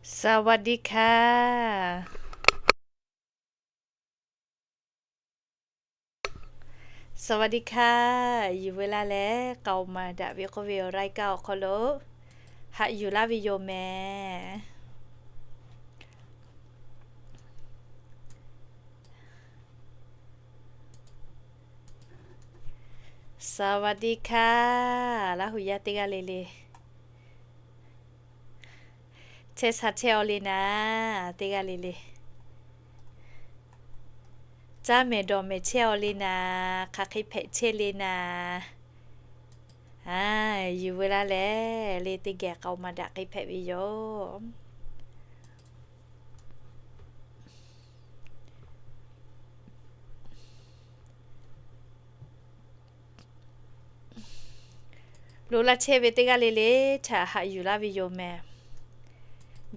สวัสดีค่ะ สวัสดีค่ะ Yuˬ veu laˇ leh k'aoˍ maˍ daꞈ ve k'oˆ ve awˬ รายการ awˬ hk'aw lo haꞈ yuˬ laˇ ve yoˬ mehˍ. สวัสดีค่ะ Laˇ huˍ yaˇ teˇ g'aˇ le le. Chehˇ sha chehˇ aw le naˍ, teˇ g'aˇ le le. Caˇ mehˍ dawˬ mehˍ chehˇ aw le naˍ, hk'aˬ hk'e hpehꞈ chehˇ le naˍ. A, yuˬ veu laˇ leh le teˇ geh k'aoˍ maˍ daꞈ hk'e hpehꞈ ve yoˬ. Lo laˇ chehˇ ve teˇ g'aˇ le le htaꞈ haꞈ yuˬ laˇ ve yoˬ mehˍ.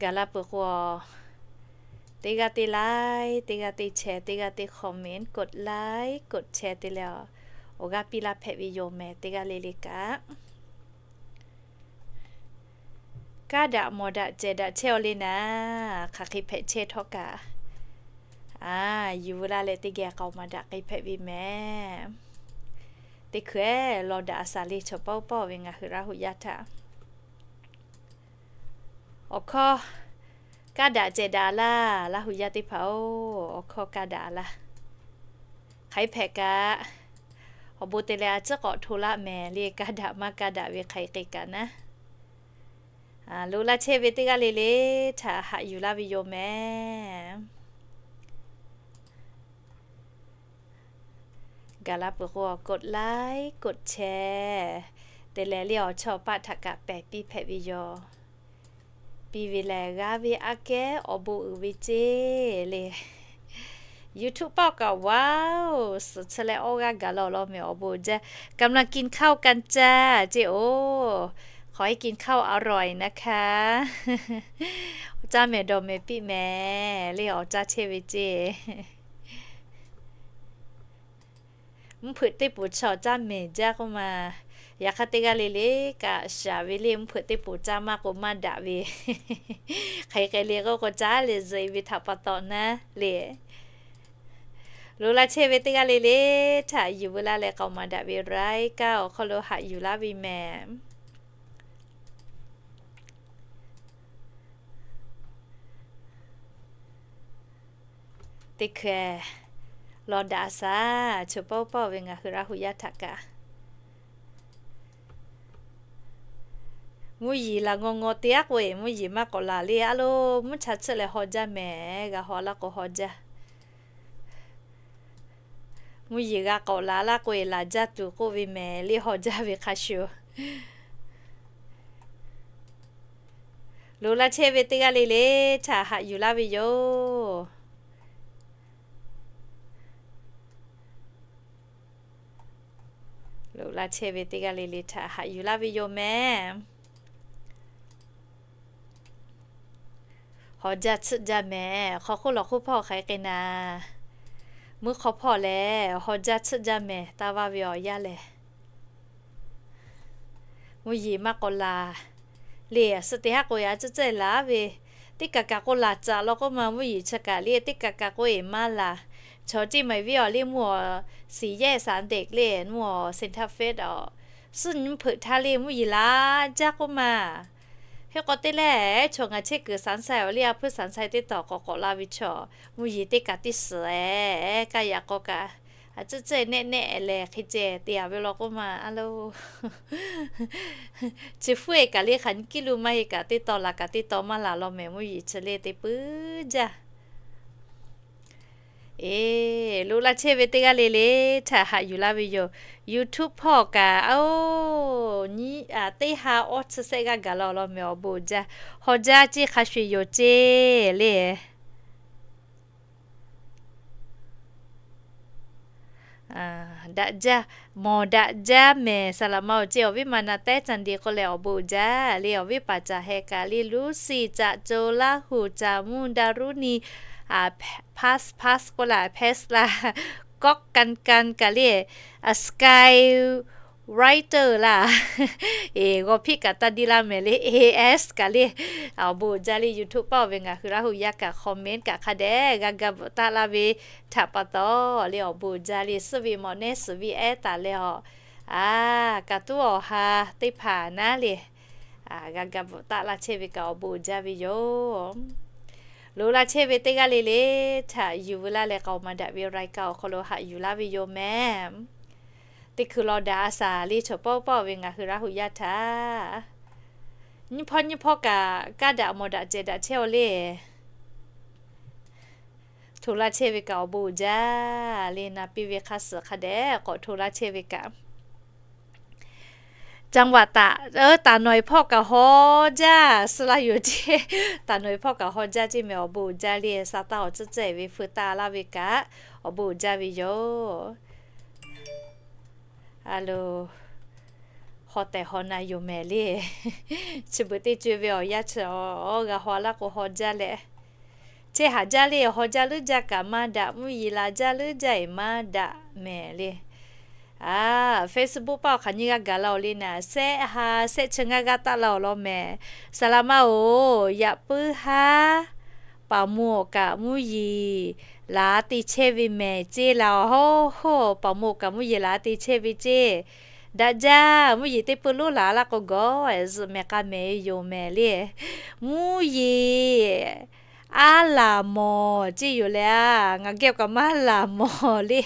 Gaˬ la peuˬ k'o, teˇ g'aˇ teˇ like, teˇ g'aˇ teˇ share, teˇ g'aˇ teˇ comment, กดไลค์ กดแชร์ te leh, awˬ g'aˇ piˇ laˇ hpehꞈ ve yoˬ mehˍ teˇ g'aˇ le le kaꞈ. Kaˇ daꞈ mawˬ daꞈ cehˬ daꞈ chehˇ aw le naˍ, hk'aˬ hk'e hpehꞈ chehˇ htawˇ kaꞈ, a, yuˬ veu laˇ leh teˇ geh k'aoˍ maˍ daꞈ hk'e hpehꞈ ve mehˍ. Teˇ hkui-eˬ, lawˬ daꞈ a shaˍ le chaw pawˆ pawˆ ve ngaˬ hui Laˇ huˍ yaˇ htaꞈ awˬ hkawˇ kaˇ daꞈ cehˬ daꞈ laˇ. Laˇ huˍ yaˇ teˇ hpaˍ-oˬ, awˬ hkawˇ kaˇ daꞈ laˇ. Hk'aˬ hk'e hpehꞈ kaꞈ, awˬ bon te leh a ciˉ k'awꞈ hto laˇ mehˍ le, kaˇ daꞈ maˇ kaˇ daꞈ ve hk'aˬ hk'e kaꞈ naˉ. Lo laˇ chehˇ ve teˇ g'aˇ le le htaꞈ haꞈ yuˬ laˇ ve yoˬ mehˍ. Gaˬ la peuˬ k'o, กดไลค์ กดแชร์ te leh le awˬ chawˇ paˆ htaꞈ kaꞈ pehˬ piˇ hpehꞈ ve yoˬ. Piˇ ve lehˬ g'aˇ ve aˉ kehˉ awˬ bon uiˍ ve ceˇ le. YouTube paˆ kaꞈ ว้าว suhˍ chi leh awˇ g'aˇ gaˬ la law mehˍ awˬ bon jaˇ. กำลังกินข้าวกันจ้า ceˇ-oˬ. ขอให้กินข้าวอร่อยนะคะ Caˇ mehˍ dawˬ mehˍ piˇ mehˍ le awˬ caˇ chehˇ ve ceˇ. Mvuhˇ hpeuꞈ teˇ poˍ chaw caˇ mehˍ jaˇ k'oˆ ma. Yaꞈ hk'aˇ teˇ g'aˇ le le kaꞈ shaˍ ve le, mvuhˇ hpeuꞈ teˇ poˍ caˇ maˇ k'o maˇ daꞈ ve. Hk'aˬ hk'e le k'oˆ k'o caˇ leh zuhꞈ ve htaꞈ pa taw naˉ le. Lo laˇ chehˇ ve teˇ g'aˇ le le htaꞈ yuˬ veu laˇ leh k'aoˍ maˍ daꞈ ve รายการ awˬ hk'aw lo haꞈ yuˬ laˇ ve mehˍ. Teˇ hkui-eˬ, lawˬ daꞈ a shaˍ, chaw pawˆ pawˆ ve ngaˬ hui Laˇ huˍ yaˇ htaꞈ kaꞈ. Mvuhˇ yeˬ laˬ ngaw ngaw te aˉ k'o-eˬ, mvuhˇ yeˬ maˇ k'awꞈ laˬ le, a lo, mvuhˇ cha tsuhˇ leh haw jaˇ mehˍ, g'a haw laˇ k'o haw jaˇ. Mvuhˇ yeˬ g'a k'awꞈ laˬ laˇ k'o-eˬ, laˬ jaˇ tuˬ k'oˆ ve mehˍ le, haw jaˇ ve hk'a shuˍ. Lo laˇ chehˇ ve teˇ g'aˇ le le htaꞈ haꞈ yuˬ laˇ ve yoˬ. Lo laˇ chehˇ ve teˇ g'aˇ le le htaꞈ haꞈ yuˬ laˇ ve yoˬ mehˍ. Haw jaˇ tsuhˇ jaˇ mehˍ, hk'aw hk'oˆ lawˬ hk'oˆ hpawˇ hk'aˬ hk'e na. Mvuhˇ hk'aw hpawˇ lehˬ, haw jaˇ tsuhˇ jaˇ mehˍ, taˇ vaˇ ve awˬ yanˇ lehˬ. Mvuhˇ yeˬ maˇ k'awꞈ laˬ le, suh te haˉ k'o yaꞈ tcuhˉ tcuhˉ laˬ ve, teˇ kaˬ kaˬ k'o laˬ caꞈ law k'oˆ ma, mvuhˇ yeˬ chi kaꞈ le teˇ kaˬ kaˬ k'o-eˬ maˇ laˬ. Chaw ceˇ maˍ viˉ awˬ le mvuhˇ awˬ siˍ yehˇ saˍ teꞈ le mvuhˇ awˬ Santa Fe awˬ suhˉ nyi mvuhˇ hpeuꞈ htaˇ le mvuhˇ yeˬ laˬ jaˇ k'oˆ ma. Hk'e k'o te leh, chaw ngaˬ chehˇ kuiˬ Sunshine awˬ le a hpuiˇ Sunshine teˇ tawˬ k'awꞈ k'awꞈ la ve chaw, mvuhˇ yeˬ teˇ kaˬ tiˇ suhˍ-eˬ, kaˇ yaꞈ k'aw kaꞈ, a tcuhˉ tcuhˉ nehˆ nehˆ leh hk'e ceh te a ve law k'oˆ ma, a lo. Chi hpuˉ-eˬ kaꞈ le hk'aˬ nyi kiˇ lu maˇ heˆ kaꞈ teˇ taw laˬ kaꞈ teˇ taw maˇ laˬ law mehˍ, mvuhˇ yeˬ chi le te puiˉ jaˇ. Eˬ, lo laˇ chehˇ ve teˇ g'aˇ le le htaꞈ haꞈ yuˬ laˇ ve yoˬ. YouTube hpawˇ kaꞈ, oˬ, nyi, a, teˇ ha awˇ tsuhˇ sehˆ g'aˇ gaˬ la law mehˍ awˬ bon jaˇ. Haw jaˇ ceˇ hk'a shuˍ yoˬ ceˇ le. Daꞈ jaˇ, mawˬ daꞈ jaˇ mehˍ, saˍ laꞈ ma-oˬ ceˇ, awˬ viˉ ma na tehˉ ca de k'oˆ leh awˬ bon jaˇ le, awˬ viˉ paˍ caˬ heh kaꞈ le, Lucy, caꞈ co, Laˇ huˍ, caꞈ mvuhˇ, Daruni, a, pass pass k'oˆ laˬ, pass laˬ, kawˆ kan kan kaꞈ le, a, sky writer laˇ. Eˬ, g'aw hpiˆ kaꞈ taˇ diˇ laˇ mehˍ le, A S kaꞈ le. Awˬ bon uiˍ jaˇ le, YouTube paˆ ve ngaˬ hui Laˇ hu yaˇ kaꞈ comment kaꞈ hk'a dehꞈ g'a ga bvuhꞈ taˆ laˇ ve htaꞈ pa taw le, awˬ bon uiˍ jaˇ le, suhˉ ve mawꞈ nehˉ suhˍ ve ehˉ taˍ leh awˬ, a, kaꞈ tuˉ awˬ ha teˇ hpaˍ naˉ le, g'a ga bvuhꞈ taˆ laˇ chehˇ ve kaꞈ awˬ bon uiˍ jaˇ ve yoˬ. Loꞈ la chehˇ ve teˇ g'aˇ le le htaꞈ yuˬ veu laˇ leh k'aoˍ maˍ daꞈ ve รายการ awˬ hk'aw lo haꞈ yuˬ laˇ ve yoˬ mehˍ. Teˇ hkui law daꞈ a shaˍ le, chaw pawˆ pawˆ ve ngaˬ hui Laˇ hu yaˇ htaꞈ nyiˇ hpawˇ nyiˇ hpawˇ kaꞈ kaˇ daꞈ mawˬ daꞈ cehˬ daꞈ chehˇ aw le. Hto laˇ chehˇ ve kaꞈ awˬ bon uiˍ jaˇ le, na piˇ ve hk'a suhˍ hk'a dehꞈ k'awꞈ hto laˇ chehˇ ve kaꞈ จังหวัด taˍ, taˍ nawˬ e hpawˇ kaꞈ haw jaˇ suh laˇ yoˬ ceˇ. Taˍ nawˬ e hpawˇ kaꞈ haw jaˇ ceˇ mehˍ, awˬ bon uiˍ jaˇ le, sa taˇ awˬ tcuhˉ tcuhˉ e ve feu taˇ laˇ ve kaꞈ awˬ bon uiˍ jaˇ ve yoˬ. A lo, haw tehˬ haw na yoˬ mehˍ le. Chi beuꞈ teˇ co e ve awˬ yanˇ chi awˬ g'a haw laˇ k'o haw jaˇ leh, chehˇ haˍ jaˇ le, haw jaˇ leuˉ jaˇ kaꞈ maˇ daꞈ, mvuhˇ yeˬ laˬ jaˇ leuˉ jaˇ e maˇ daꞈ mehˍ le. A, Facebook paˆ awˬ hk'aˬ nyiˇ g'aˇ gaˬ la oˬ le naˍ, sehˆ ha sehˆ chi ngaˇ g'aˇ taˆ la awˬ lawn mehˍ. Saˍ laꞈ ma oˬ, yaꞈ puiˉ haˉ paˍ mawˬ kaꞈ mvuhˇ yeˬ laˬ te chehˇ ve mehˍ ceˇ laˬ. Oˬ, paˍ mawˬ kaꞈ mvuhˇ yeˬ laˬ te chehˇ ve ceˇ. Daꞈ jaˇ, mvuhˇ yeˬ teˇ peu loˉ laˬ laˇ k'o gawˬ zuhꞈ mehˍ k'a mehˍ e yoˬ mehˍ le. Mvuhˇ yeˬ aˉ laˬ mawˬ ceˇ yoˬ le. Ngaˬ geh kaꞈ maˇ laˬ mawˬ le.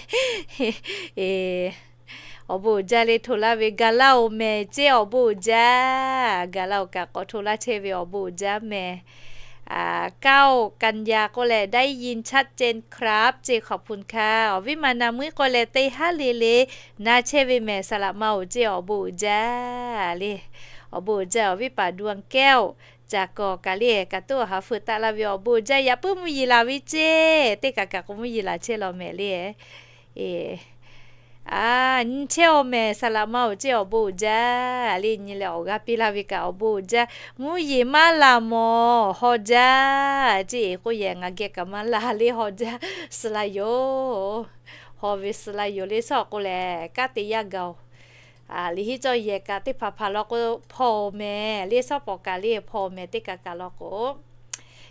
Awˬ bon uiˍ jaˇ le, hto laˇ ve gaˬ laˇ oˬ mehˍ ceˇ, awˬ bon uiˍ jaˇ. Gaˬ laˇ oˬ kaꞈ k'awꞈ hto laˇ chehˇ ve awˬ bon uiˍ jaˇ mehˍ. ก้าวกัญญา k'oˆ leh ได้ยินชัดเจนครับ ceˇ ขอบคุณค่ะ. Awˬ viˉ ma na muiˉ k'oˆ leh teˇ haˉ le le na chehˇ ve mehˍ, saˍ laꞈ ma oˬ ceˇ, awˬ bon uiˍ jaˇ le. Awˬ bon uiˍ jaˇ. Awˬ viˉ paˍ ดวงแก้ว Caˍ kawˍ kaꞈ le, kaꞈ tuˉ awˬ ha feu taˆ laˇ ve awˬ bon uiˍ jaˇ. Yaꞈ puiˉ mvuhˇ yeˬ laˬ ve ceˇ, teˇ kaꞈ kaꞈ k'o mvuhˇ yeˬ laˬ chehˇ law mehˍ le. A, nyi chehˇ aw mehˍ, saˍ laꞈ ma oˬ ceˇ, awˬ bon uiˍ jaˇ le. Nyi leh awˬ g'aˇ piˇ laˇ ve kaꞈ awˬ bon uiˍ jaˇ. Mvuhˇ yeˬ maˇ laˬ mawˬ, haw jaˇ ceˇ. Eˬ k'oˆ yehˬ, ngaˬ geh kaꞈ maˇ laˬ le, haw jaˇ suh la yoˬ. Haw ve suh la yoˬ le, suhˉ awˬ k'o lehˬ kanˉ te yaˇ gaˬ oˬ. Liꞈ hiˉ cawˇ yehˬ kaꞈ teˇ hpaˍ hpaˍ law k'o hpaw mehˍ le, suhˉ pawˍ kaꞈ le hpaw mehˍ, teˇ kaꞈ kaꞈ law k'o.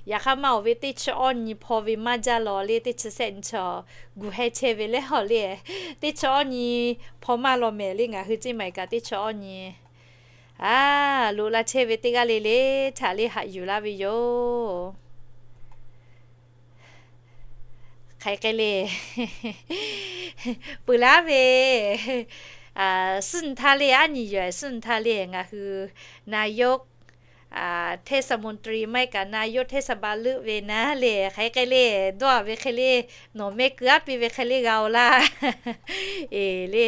Yaꞈ hk'aˇ maˇ oˬ ve teˇ chi awˇ nyi hpaw ve maˇ jaˇ law le, teˇ chi sehˆ nyi chaw gu heh chehˇ ve leh haw le. Teˇ chi awˇ nyi hpaw maˇ law mehˍ le, ngaˬ hui ceˇ maˬ kaꞈ teˇ chi awˇ nyi. A, loꞈ la chehˇ ve teˇ g'aˇ le le htaꞈ le haꞈ yuˬ laˇ ve yoˬ. Hk'aˬ hk'e le, peuˬ laˇ ve, suhˉ nyi htaˇ le, aˉ nyi yoˬ, suhˉ nyi htaˇ le ngaˬ hui นายก เทศมนตรี maˇ heˆ kaꞈ นายก เทศบาล leuˆ ve naˉ le, hk'aˬ hk'e le, dawˇ a ve hk'e le, nawˬ mehˆ keu aˉ piˇ ve hk'e le g'a oˬ laˇ. Eˬ le,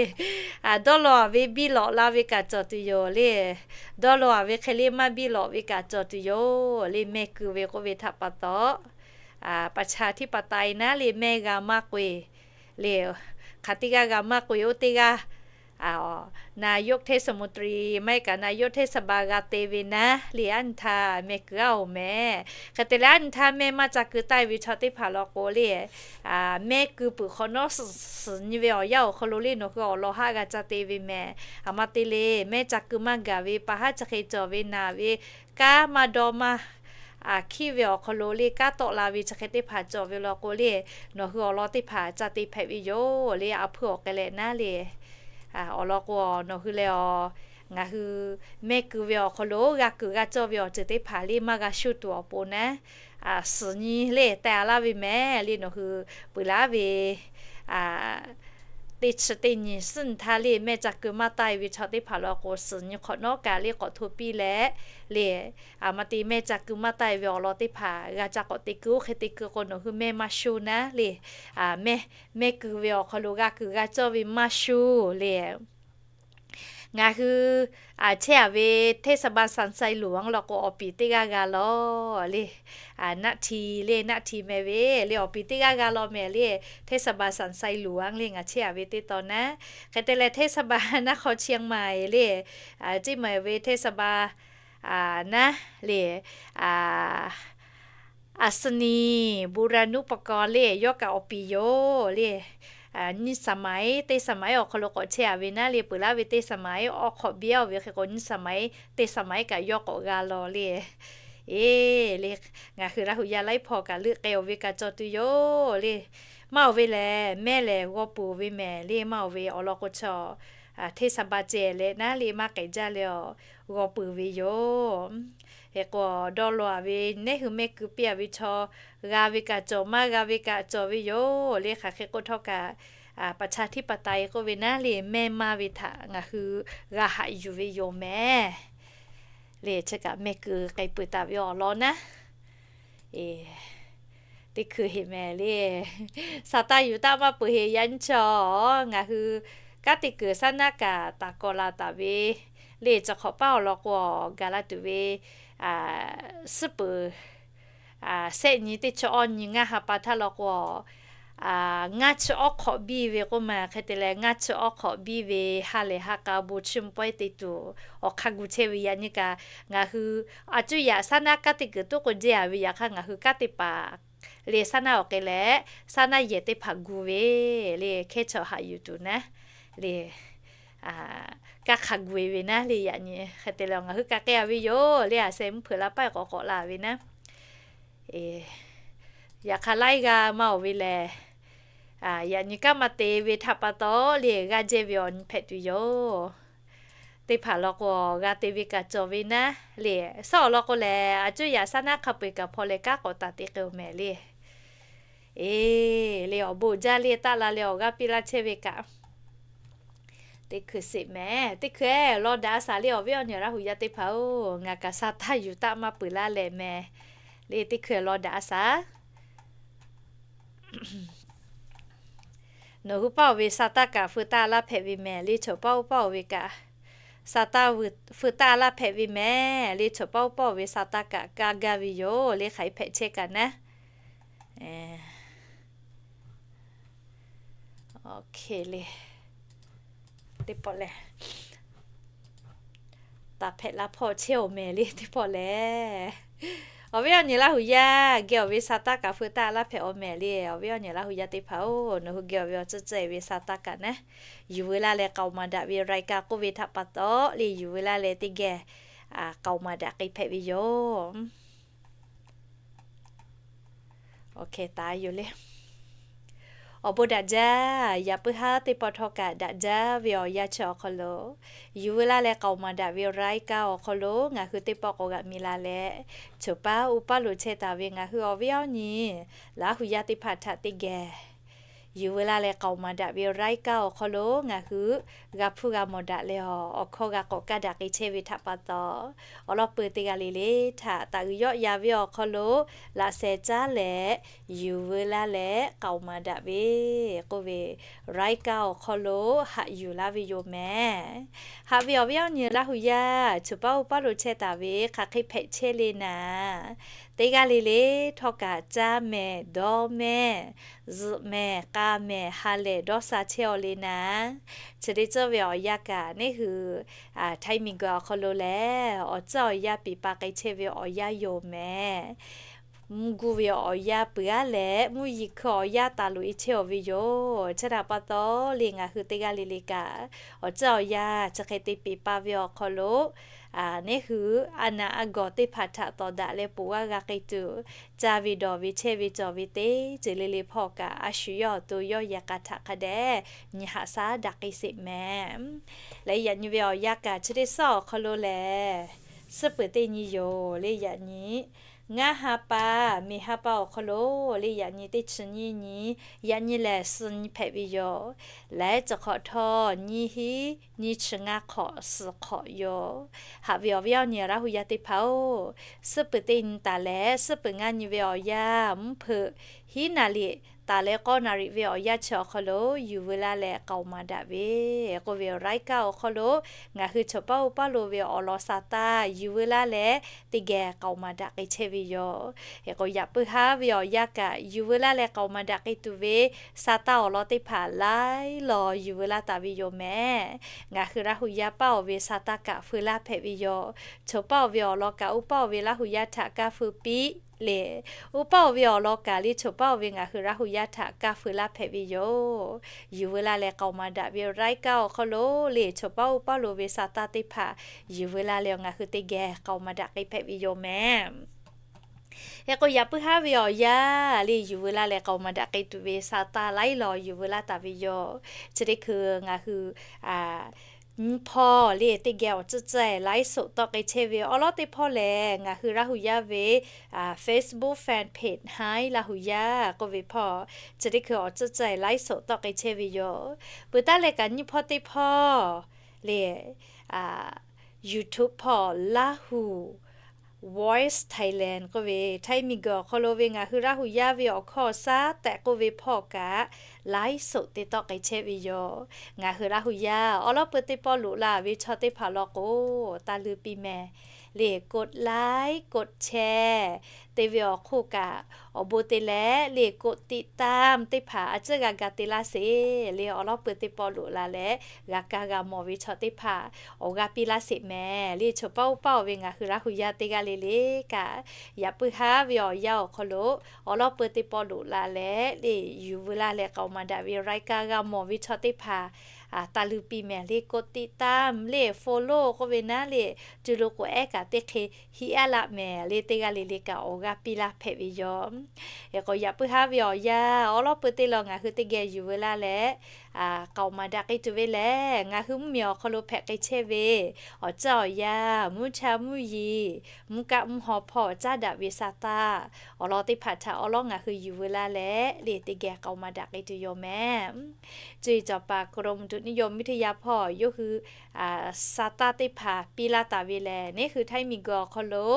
dawˇ law a ve biˇ lawꞈ la ve kaꞈ cawˬ tuˬ yoˬ le. Dawˇ law a ve hk'e le maˇ biˇ lawꞈ ve kaꞈ cawˬ tuˬ yoˬ le. Mehˆ keu ve k'oˆ ve htaꞈ pa taw, ประชาธิปไตย naˉ le, mehˆ g'a maˇ k'oꞈ-e le. Hk'aˬ teˇ g'aˇ g'a maˇ k'oꞈ-e, oˇ teˇ g'aˇ นายก เทศมนตรี maˇ heˆ kaꞈ นายก เทศบาล g'a te ve naˉ le, aˉ nyi htaˇ mehˆ keu aˉ oˬ mehˍ. Hk'e te leh aˉ nyi htaˇ mehˆ maˇ ca keu taˆ-e ve chaw teˇ hpaˍ law k'o le, mehˆ keu peuˬ hk'awꞈ nawˉ suhˍ nyi ve awˬ yanˇ awˬ hk'aw lo le nawˬ hui awˬ lawn haˆ g'a ca te ve mehˍ. A ma te le, mehˆ ca keu maˇ gaˬ ve pa haˉ chi hk'e cawˬ ve naˬ ve, kanˉ maˇ dawˇ maˇ hkiˉ ve awˬ hk'aw lo le kanˉ tawˆ la ve chi hk'e teˇ hpaˍ cawˬ ve law k'o le, nawˬ hui awˬ lawn teˇ hpaˍ ca te hpehꞈ ve yoˬ le. A hpuiˇ awˬ k'ai leh naˉ le, awˬ lawn k'o nawˬ hui leh awˬ, ngaˬ hui mehˆ keu ve awˬ hk'aw lo g'a kuiˬ g'a cawˇ ve awˬ ceuˬ teˇ hpaˍ le maˇ g'a shuˇ tuˬ awˬ pon naˉ, suhˍ nyi le teh a laˇ ve mehˍ le. Nawˬ hui peuˬ laˇ ve teˇ chi teˇ nyi suhˉ nyi htaˇ le mehˆ ca keu maˇ taˆ-e ve chaw teˇ hpaˍ law k'o, suhˍ nyi hk'awꞈ nawˉ kaꞈ le k'awꞈ hto piˇ leh le, a ma te mehˆ ca keu maˇ taˆ-e ve awˬ lawn teˇ hpaˍ g'a ca k'awꞈ te keu, oˇ hk'e te keu k'o nawˬ hui mehˆ maˇ shuˇ naˉ le, mehˆ, mehˆ keu ve awˬ hk'aw lo g'a kuiˬ g'a cawˇ ve maˇ shuˇ le. Ngaˬ hui chehˇ a ve เทศบาล สันทรายหลวง law k'o awˬ piˍ teˇ g'aˇ g'a law le. Naˆ hti le, naˆ hti meh ve le, awˬ piˍ teˇ g'aˇ g'a law mehˍ le. เทศบาล สันทรายหลวง le ngaˬ chehˇ a ve teˇ tawn naˉ. Hk'e te leh เทศบาล นครเชียงใหม่ le, ceˇ maˬ ve เทศบาล naˉ le, a, อัศนีย์ บูรณูปกรณ์ le yawˇ kaꞈ awˬ piˍ yoˬ le. nyiˇ saˍ maˍ iˉ teˇ saˍ maˍ iˉ awˬ hk'aw lo k'awꞈ chehˇ a ve naˉ le, peuˬ laˇ ve teˇ saˍ maˍ iˉ awˬ hk'awꞈ biˇ a ve hk'e k'o, nyiˇ saˍ maˍ iˉ teˇ saˍ maˍ iˉ kaꞈ yawˇ k'awꞈ g'a law le. Eˬ le, ngaˬ hui Laˇ hu yaˇ laiˉ hpaw kaꞈ leuˆ k'ai oˬ ve kaꞈ cawˬ tuˬ yoˬ le. Maˇ oˬ ve lehˬ, mehˇ lehˬ g'aw peuˬ ve mehˍ le, maˇ oˬ ve awˬ lawn k'o chaw hteˇ saˍ ba ceh leh naˉ le maˇ k'ai jaˇ leh awˬ g'aw peuˬ ve yoˬ. Hk'e k'o, dawˇ law a ve nehˉ hui mehˆ keu piˇ a ve chaw, g'a ve kaꞈ cawˬ, maˇ g'a ve kaꞈ cawˬ ve yoˬ le. Hk'aˬ hk'e k'o htawˇ kaꞈ, ประชาธิปไตย k'oˆ ve naˉ le, mehˇ maˇ ve htaꞈ ngaˬ hui g'a haꞈ yuˬ ve yoˬ mehˍ le. Chi kaꞈ mehˆ keu k'ai peuˬ taˍ ve awˬ lawn naˉ teˇ hkui heˍ mehˍ le. Saˍtanˍ yuˬ taˆ maˇ peuˬ heˍ yaꞈ nyi chaw, ngaˬ hui kanˉ te kuiˬ saˉ naˉ kaꞈ taˍ kawꞈ la taˍ ve le. Chi hk'awꞈ paˉ awˬ lawn k'o, gaˬ la tuˬ ve suhˉ peuˬ sehˆ nyi teˇ chi awˇ nyi ngaˇ ha pa htaˇ law k'o, ngaˇ chi awˉ hk'awꞈ biˇ ve k'oˆ ma hk'e te leh, ngaˇ chi awˉ hk'awꞈ biˇ ve ha lehˬ ha k'a bon chiˇ mvuh pawehˇ te tuˬ awˬ hk'aˇ gu chehˇ ve yaꞈ nyi kaꞈ, ngaˬ hui a cuˇ yaꞈ saˉ naˉ kanˉ te kuiˬ tuˉ k'o jehˇ a ve yaꞈ hk'aˇ, ngaˬ hui kanˉ te paˍ le saˉ naˉ awˬ hk'e leh, saˉ naˉ yehˬ teˇ hpaˍ gu ve le, hkehˉ chaw haꞈ yuˬ tuˬ naˉ le, kanˉ hk'a gu e ve naˉ le. Yaꞈ nyi hk'e te leh ngaˬ hui ka k'ai a ve yoˬ le. A sheh mvuhˇ hpeuꞈ la paˆ k'awꞈ k'awꞈ la ve naˉ, yaꞈ hk'aˇ laiˉ g'aˇ maˇ oˬ ve lehˬ, yaꞈ nyi kanˉ maˇ te ve htaꞈ pa taw le, g'aˇ jehˇ ve awˬ nyi hpehꞈ tuˬ yoˬ. Teˇ hpaˍ law k'o, g'a te ve kaꞈ cawˬ ve naˉ le. Suhˉ awˬ lawn k'o lehˬ, a cuˇ yaꞈ saˉ naˉ hk'a peu-eˬ kaꞈ hpaw leh kanˉ k'awꞈ taˍ te k'ai oˬ mehˍ le. Eˬ le, awˬ bon jaˇ le, taˆ la leh awˬ g'aˇ piˇ laˇ chehˇ ve kaꞈ teˇ hkui sheˍ mehˍ. Teˇ hkui law daꞈ a shaˍ le, awˬ viˉ awˬ nyi Laˇ hu yaˇ teˇ hpaˍ-oˬ, ngaˬ kaꞈ Saˍtanˍ yuˬ taˆ maˇ peuˬ laˇ leh mehˍ le. Teˇ hkui law daꞈ a shaˍ. Nawˬ hui paˇ oˬ ve Saˍtanˍ kaꞈ feu taˆ laˇ hpehꞈ ve mehˍ le. Chaw paˇ oˇ paˇ oˬ ve kaꞈ Saˍtanˍ feu taˆ laˇ hpehꞈ ve mehˍ le. Chaw paˇ oˇ paˇ oˬ ve Saˍtanˍ kaꞈ kaˇ gaˇ ve yoˬ le. Hk'aˬ hk'e hpehꞈ chehˇ kaꞈ naˉ, le teˇ pawˆ lehˬ, taˍ hpehꞈ la hpawˇ chehˇ oˬ mehˍ le. Teˇ pawˆ lehˬ, awˬ viˉ awˬ nyi Laˇ hu yaˇ geh awˬ ve Saˍtanˍ kaꞈ feu taˆ laˇ hpehꞈ oˬ mehˍ le. Awˬ viˉ awˬ nyi Laˇ hu yaˇ teˇ hpaˍ-oˬ, nawˬ hui geh awˬ ve awˬ tcuhˇ tcuhˇ e ve Saˍtanˍ kaꞈ naˉ, yuˬ veu laˇ leh k'aoˍ maˍ daꞈ ve รายการ k'oˆ ve htaꞈ pa taw le, yuˬ veu laˇ leh teˇ geh k'aoˍ maˍ daꞈ k'ai hpehꞈ ve yoˬ. Awˬ bon daꞈ jaˇ. Yaꞈ puiˉ haˉ teˇ pawˆ htawˇ kaꞈ daꞈ jaˇ ve awˬ yanˇ chi awˬ hk'aw lo, yuˬ veu laˇ leh k'aoˍ maˍ daꞈ ve รายการ awˬ hk'aw lo ngaˬ hui teˇ pawˆ k'awꞈ g'aꞈ mi la leh, choˬ paˉ uˉ paˉ lo chehˇ taˍ ve ngaˬ hui awˬ viˉ awˬ nyi Laˇ hu yaˇ teˇ hpaˍ htaꞈ teˇ geh yuˬ veu laˇ leh k'aoˍ maˍ daꞈ ve รายการ awˬ hk'aw lo ngaˬ hui g'a hpuˇ g'a mawˬ daꞈ leh, awˬ hkawˇ g'a k'awꞈ kaˇ daꞈ k'ai chehˇ ve htaꞈ pa taw, awˬ lawn peuˬ teˇ g'aˇ le le htaꞈ taˍ uiˍ yawˆ ya ve awˬ hk'aw lo laꞈ sheh caˉ leh yuˬ veu laˇ leh k'aoˍ maˍ daꞈ ve k'oˆ ve รายการ awˬ hk'aw lo haꞈ yuˬ laˇ ve yoˬ mehˍ. Haꞈ ve awˬ viˉ awˬ nyi Laˇ hu yaˇ, choˬ paˉ uˉ paˉ lo chehˇ taˍ ve hk'aˬ hk'e hpehꞈ chehˇ le naˍ, teˇ g'aˇ le le htawˇ kaꞈ caˇ mehˍ, dawˇ mehˍ, zuhꞈ mehˍ, k'a mehˍ, ha lehˬ dawˇ sha chehˇ aw le naˍ, chi teˇ ceuˬ ve awˬ yanˇ kaꞈ neˇ hui htaiˇ miˬguiˬ awˬ hk'aw lo lehˬ, awˬ tcuhˉ awˬ yanˇ piˍ pa k'ai chehˇ ve awˬ yanˇ yoˬ mehˍ. Mvuhˇ guˇ ve awˬ yanˇ peuˬ aˉ leh, mvuhˇ yeˬ hkui awˬ yanˇ taˍ loꞈ e chehˇ aw ve yoˬ. Chi htaꞈ pa taw le, ngaˬ hui teˇ g'aˇ le le kaꞈ awˬ tcuhˉ awˬ yanˇ chi hk'e te piˍ pa ve awˬ hk'aw lo, neˇ hui a naˍ a gawˬ teˇ hpaˍ htaꞈ tawˍ daꞈ leh ponˬ g'aˇ g'a k'ai tuˬ, caˇ ve dawˬ ve chehˇ ve cawˬ ve teˇ ceuˬ le le hpawˇ kaꞈ a shu yawˇ awˬ to yawˇ yehˬ k'a htaꞈ hk'a dehꞈ nyi haꞈ shaˉ daꞈ k'ai sheˍ mehˍ. Leh yaꞈ nyi ve awˬ yanˇ kaꞈ chi teˇ suhˉ awˬ hk'aw lo lehˬ, suhˉ peuˬ teˇ nyi yoˬ le. Yaꞈ nyi ngaˇ ha pa, miˬ ha pa awˬ hk'aw lo le, yaꞈ nyi teˇ chi nyiˇ nyi, yaꞈ nyi lehˬ suh nyi hpehꞈ ve yoˬ. Leh chi hk'awꞈ htawˇ nyiˇ hinˉ nyiˇ chi ngaˇ hk'awꞈ suh hk'awꞈ yoˬ. Haꞈ ve awˬ viˉ awˬ nyi Laˇ hu yaˇ teˇ hpaˍ-oˬ, suhˉ peuˬ teˇ nyi taˍ leh suhˉ peuˬ ngaˇ nyi ve awˬ yanˇ mvuhˇ hpeuꞈ hiˉ naˍ riˍ taˍ leh k'awˇ naˍ riˍ ve awˬ yanˇ chi awˬ hk'aw lo yuˬ veu laˇ leh k'aoˍ maˍ daꞈ ve k'oˆ ve รายการ awˬ hk'aw lo ngaˬ hui choˬ paˉ uˉ paˉ lo ve awˬ lawn sa taˇ yuˬ veu laˇ leh teˇ geh k'aoˍ maˍ daꞈ k'ai chehˇ ve yoˬ. Hk'e k'o yaꞈ puiˉ haˉ ve awˬ yanˇ kaꞈ yuˬ veu laˇ leh k'aoˍ maˍ daꞈ k'ai tuˬ ve sa taˇ awˬ lawn teˇ hpaˍ laiˉ law yuˬ veu laˇ taˍ ve yoˬ mehˍ. Ngaˬ hui Laˇ hu yaˇ paˇ oˬ ve sa taˇ kaꞈ feu laˇ hpehꞈ ve yoˬ. Choˬ paˉ oˬ ve awˬ lawn kaꞈ uˉ paˉ oˬ ve Laˇ hu yaˇ htaꞈ kaˇ feu piˇ le, uˉ paˉ-oˬ ve awˬ lawn kaꞈ le, choˬ paˉ-oˬ ve ngaˬ hui Laˇ hu yaˇ htaꞈ kaˇ feu laˇ hpehꞈ ve yoˬ. Yuˬ veu laˇ leh k'aoˍ maˍ daꞈ ve รายการ awˬ hk'aw lo le, choˬ paˉ uˉ paˉ loˍ ve sa taˇ teˇ hpaˍ yuˬ veu laˇ leh, ngaˬ hui teˇ geh k'aoˍ maˍ daꞈ k'ai hpehꞈ ve yoˬ mehˍ. Hk'e k'o, yaꞈ puiˉ haˉ ve awˬ yanˇ le, yuˬ veu laˇ leh k'aoˍ maˍ daꞈ k'ai tuˬ ve sa taˇ laiˉ law yuˬ veu laˇ taˍ ve yoˬ. Chi teˇ hkui ngaˬ hui nyiˇ hpawˇ le, teˇ geh awˬ tcuhˉ tcuhˉ ไลฟ์สด tawˆ k'ai chehˇ ve awˉ lawˉ teˇ hpawˇ lehˬ, ngaˬ hui Laˇ hu yaˇ ve Facebook fan page Haiˉ Laˇ hu yaˇ k'oˆ ve hpawˇ, chi teˇ hkui awˬ tcuhˉ tcuhˉ ไลฟ์สด tawˆ k'ai chehˇ ve yoˬ. Peuˬ taˉ leh kaꞈ nyiˇ hpawˇ teˇ hpawˇ le, YouTube hpawˇ Laˇ hu Voice Thailand k'oˆ ve, Htaiˇ miˬguiˬ awˬ hk'aw lo ve ngaˬ hui Laˇ hu yaˇ ve awˬ hkawˇ awˬ shaˉ tehꞈ k'oˆ ve hpawˇ kaꞈ ไลฟ์สด te tawˆ k'ai chehˇ ve yoˬ. Ngaˬ hui Laˇ hu yaˇ awˉ lawˉ peuˬ teˇ pawˆ loꞈ la ve chaw teˇ hpaˍ law k'o, taˇ luˇ piˇ mehˍ le, กดไลค์ กดแชร์ te ve awˬ hk'oˆ kaꞈ, awˬ bon te leh le, กดติดตาม teˇ hpaˍ a ciˉ g'a ga te laˇ sheˍ le, awˉ lawˉ peuˬ teˇ pawˆ loꞈ la leh g'a kaˇ g'a mawˬ ve chaw teˇ hpaˍ awˬ g'aˇ piˇ laˇ sheˍ mehˍ le. Choˬ paˉ uˉ paˉ-oˬ ve ngaˬ hui Laˇ hu yaˇ teˇ g'aˇ le le kaꞈ, yaꞈ puiˉ haˉ ve awˬ yanˇ awˬ hk'aw lo awˉ lawˉ peuˬ teˇ pawˆ loꞈ la leh le, yuˬ veu laˇ leh k'aoˍ maˍ daꞈ ve รายการ g'a mawˬ ve chaw teˇ hpaˍ taˇ luˇ piˇ mehˍ le, กดติดตาม le, follow k'oˆ ve naˉ le, cuˇ lo k'o ehˉ kaꞈ teˇ hk'e hiˆ aˉ laˆ mehˍ le, teˇ g'aˇ le le kaꞈ awˬ g'aˇ piˇ laˇ hpehꞈ ve yoˬ. Hk'e k'o, yaꞈ puiˉ haˉ ve awˬ yanˇ awˉ lawˉ peuˬ teˇ law ngaˬ hui teˇ geh yuˬ veu laˇ leh k'aoˍ maˍ daꞈ k'ai tuˬ ve lehˬ, ngaˬ hui mvuhˇmiˬ awˬ hk'aw lo hpehꞈ k'ai chehˇ ve awˬ tcuhˉ awˬ yanˇ, mvuhˇ cha mvuhˇ yeˬ, mvuhˇ kaˆ mvuhˇ haw hpawˇ caˉ daꞈ ve sa taˇ awˬ lawn teˇ hpaˍ htaꞈ awˉ lawˉ ngaˬ hui yuˬ veu laˇ leh le, teˇ geh k'aoˍ maˍ daꞈ k'ai tuˬ yoˬ mehˍ. Cuˇ yiˍ cawˬ paˍ กรมอุตุนิยมวิทยา hpawˇ yawˇ hui sa taˇ teˇ hpaˍ piˇ laˇ taˍ ve lehˬ, neˉ hui Htaiˇ miˬguiˬ awˬ hk'aw lo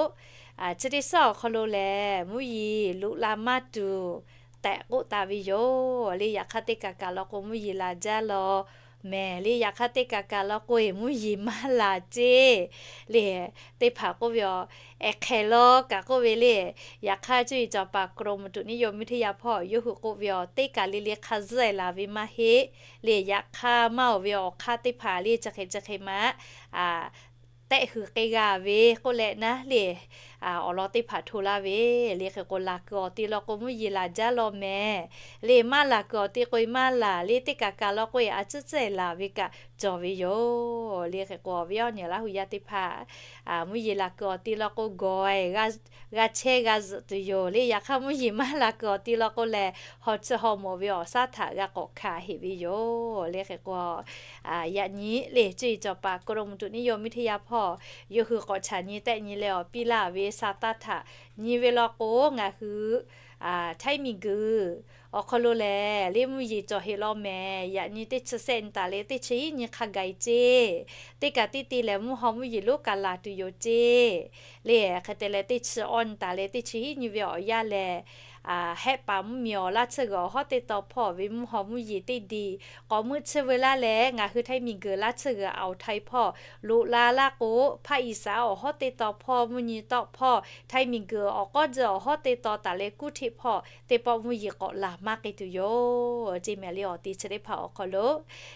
chi teˇ suhˉ awˬ hk'aw lo lehˬ, mvuhˇ yeˬ loꞈ la maˇ tuˬ tehꞈ k'oˆ taˍ ve yoˬ le. Yaꞈ hk'aˇ teˇ kaˬ kaˬ law k'o, mvuhˇ yeˬ laˬ jaˇ law mehˍ le. Yaꞈ hk'aˇ teˇ kaˬ kaˬ law k'o, mvuhˇ yeˬ maˇ laˬ ceˇ le. Teˇ hpaˍ k'oˆ ve aˬ, ehˍ hk'ehˍ law kaꞈ k'oˆ ve le. Yaꞈ hk'aˇ cuˇ yiˍ cawˬ paˍ กรมอุตุนิยมวิทยา hpawˇ yawˇ hui k'oˆ ve aˬ, teˇ kaˬ le le hk'a zuhˆ e laˬ ve maˇ heˆ le. Yaꞈ hk'aˇ maˇ oˬ ve awˬ hk'aˇ teˇ hpaˍ le, chi hk'e chi hk'e maˇ tehˆ hui k'ai g'a ve k'oˆ leh naˉ le, awˬ lawn teˇ hpaˍ hto laˇ ve le. Hk'e k'o, laˬ kuiˬ awˬ te law k'o, mvuhˇ yeˬ laˬ jaˇ law mehˍ le. Maˇ laˬ kuiˬ awˬ te k'o, maˇ laˬ le. Teˇ kaˬ kaˬ law k'o, a ciˉ ciˉ laˬ ve kaꞈ cawˬ ve yoˬ le. Hk'e k'o, awˬ viˉ awˬ nyi Laˇ hu yaˇ teˇ hpaˍ, mvuhˇ yeˬ laˬ kuiˬ awˬ te law k'o, gawˬ g'a chehˇ g'a zuhꞈ tuˬ yoˬ le. Yaꞈ hk'aˇ mvuhˇ yeˬ maˇ laˬ kuiˬ awˬ te law k'o lehˬ, haw tsuhˇ haw mawˬ ve awˬ shaˉ htaꞈ g'a k'awꞈ hkanˍ heꞈ ve yoˬ le. Hk'e k'o, yaꞈ nyi le, cuˇ yiˍ cawˬ paˍ กรมอุตุนิยมวิทยา hpawˇ yawˇ hui k'awꞈ chaꞈ nyi tehˆ nyi leh awˬ piˇ laˇ ve sa taˇ htaꞈ nyi ve law k'o, ngaˬ hui Htaiˇ miˬguiˬ awˬ hk'aw lo lehˬ le, mvuhˇ yeˬ cawˬ heꞈ law mehˍ. Yaꞈ nyi teˇ chi sehˆ nyi taˍ leh teˇ chi hiˉ nyi hk'a gaˬ ceˇ. Teˇ kaˬ teˇ te lehˬ, mvuhˇ haw mvuhˇ yeˬ lonˉ kaꞈ laˬ tuˬ yoˬ ceˇ le. Hk'e te leh, teˇ chi awˇ nyi taˍ leh teˇ chi hiˉ nyi ve awˬ yanˇ lehˬ, Hehˆ paˍ mvuhˇmiˬ awˬ laˇ tsuhˇ g'uiˬ awˬ hawˉ teˇ taw hpawˇ ve mvuhˇ haw mvuhˇ yeˬ teˇ diˬ k'awꞈ meuˆ tsuhˇ veu laˇ leh, ngaˬ hui Htaiˇ miˬguiˬ laˇ tsuhˇ g'uiˬ Aoˬ htaiˍ hpawˇ loꞈ la laˇ k'o, Hpaˇ Iˉsaˍ awˬ hawˉ teˇ taw hpawˇ mvuhˇ nyi tawˆ hpawˇ Htaiˇ miˬguiˬ awˬ k'awˉ tcuhˇ awˬ hawˉ teˇ taw taˍ leh kuˉ hteˆ hpawˇ teˇ pawˆ mvuhˇ yeˬ k'awꞈ laˬ maˇ k'ai tuˬ yoˬ ceˇ mehˍ le. Awˬ te chi teˇ hpaˍ awˬ hk'aw lo,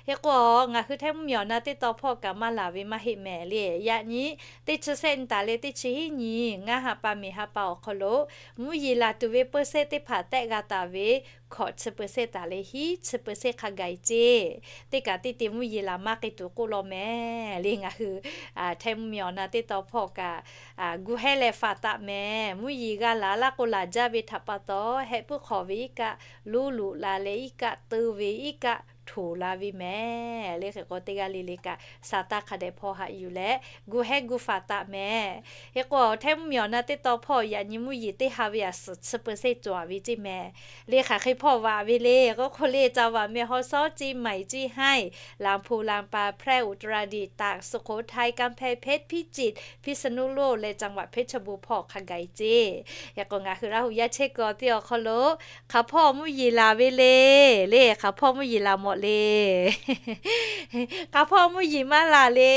hk'e k'o, ngaˬ hui Htaiˇ mvuhˇmiˬ awˬ na teˇ taw hpawˇ kaꞈ maˇ laˬ ve maˇ heˆ mehˍ le. Yaꞈ nyi teˇ chi sehˆ nyi taˍ leh teˇ chi hiˉ nyi ngaˇ ha pa miˬ ha pa awˬ hk'aw lo mvuhˇ yeˬ laˬ tuˬ ve เปอร์เซ็นต์ teˇ hpaˍ tehˆ g'a taˍ ve, hkawꞈ chi เปอร์เซ็นต์ taˍ leh hiˉ chi เปอร์เซ็นต์ hk'a gaˬ ceˇ. Teˇ kaˬ teˇ te mvuhˇ yeˬ laˬ maˇ k'ai tuˬ k'oˆ law mehˍ le. Ngaˬ hui Htaiˇ mvuhˇmiˬ awˬ na teˇ taw hpawˇ kaꞈ gu hehˉ leh faˍ taˍ mehˍ. Mvuhˇ yeˬ g'a laˬ laˇ k'o, laˬ jaˇ ve htaꞈ pa taw, hehˆ puiˉ hk'awꞈ ve iˉ kaˆ loˉ loꞈ la leh iˉ kaˆ teu ve iˉ kaˆ htoꞈ la ve mehˍ le. Hk'e k'o, teˇ g'aˇ le le kaꞈ sa taˇ hk'a dehꞈ hpawˇ haꞈ yuˬ leh gu hehˉ gu faˍ taˍ mehˍ. Hk'e k'o, Htaiˇ mvuhˇmiˬ awˬ na teˇ taw hpawˇ yaꞈ nyi mvuhˇ yeˬ teˇ ha ve a suhˍ chi เปอร์เซ็นต์ cawˬ ve ceˇ mehˍ le. Hk'aˬ hk'e hpawˇ vaꞈ ve le k'oˆ k'o le, ca vaꞈ meh haw shawˉ ceˇ, maiˍ ceˇ, haiˇ, ลำพูน ลำปาง แพร่ อุตรดิตถ์ ตาก สุโขทัย กำแพงเพชร พิจิตร พิษณุโลก leh จังหวัดเพชรบูรณ์ hpawˇ hk'a gaˬ ceˇ. Hk'e k'o, ngaˬ hui Laˇ hu yaˇ chehˇ kuiˬ awˬ te awˬ hk'aw lo hk'aˬ hpawˇ mvuhˇ yeˬ laˬ ve le. Le hk'aˬ hpawˇ mvuhˇ yeˬ laˬ mawˬ le. Hk'aˬ hpawˇ mvuhˇ yeˬ maˇ laˬ le.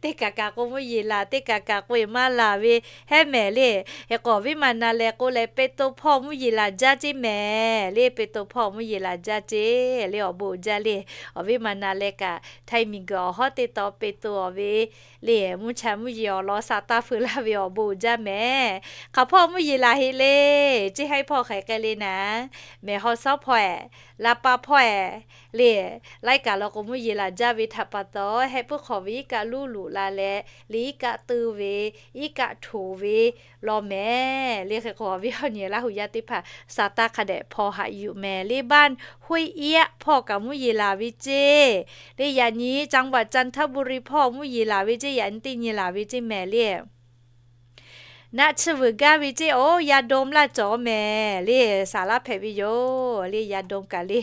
Teˇ kaꞈ kaꞈ k'o mvuhˇ yeˬ laˬ, teˇ kaꞈ kaꞈ k'o maˇ laˬ ve hehˉ mehˍ le. Hk'e k'o awˬ viˉ ma na leh k'oˆ leh, Peˍtruˆ hpawˇ mvuhˇ yeˬ laˬ jaˇ ceˇ mehˍ le. Peˍtruˆ hpawˇ mvuhˇ yeˬ laˬ jaˇ ceˇ le, awˬ bon jaˇ le. Awˬ viˉ ma na leh kaꞈ htaiˇ miˬguiˬ awˬ hawˉ teˇ taw Peˍtruˆ awˬ ve le, mvuhˇ cha mvuhˇ yeˬ awˬ lawn sa taˇ feu laˇ ve awˬ bon jaˇ mehˍ. Hk'aˬ hpawˇ mvuhˇ yeˬ laˬ heˆ le. Ceˇ haiˉ hpawˇ hk'aˬ hk'e le naˍ, mehˬ haw shawˉ hpawˇ-ehˍ, la pa hpawˇ-ehˍ le. Laiˉ kaꞈ law k'o mvuhˇ yeˬ laˬ jaˇ ve htaꞈ pa taw, heh puiˉ hk'awꞈ ve iˉ kaˆ luˇ luꞈ la leh, le iˉ kaˆ teu ve, iˉ kaˆ htoꞈ ve law mehˍ le. Hk'e k'o awˬ viˉ awˬ nyi Laˇ huˍ yaˇ teˇ hpaˍ sa taˇ hk'a dehꞈ hpaw haꞈ yuˬ mehˍ le. บ้านห้วยเอี้ยะ hpawˇ kaꞈ mvuhˇ yeˬ laˬ ve ceˇ le. Yaꞈ nyi จังหวัดจันทบุรี hpawˇ mvuhˇ yeˬ laˬ ve ceˇ, yaꞈ nyi teˇ nyi laˬ ve ceˇ mehˍ le. Naˆ tsuhˇ vuiˬ gaˇ ve ceˇ, oˇ ยาดม laˇ cawˬ mehˍ le. Saˍ laˇ hpehꞈ ve yoˬ le, ยาดม kaꞈ le.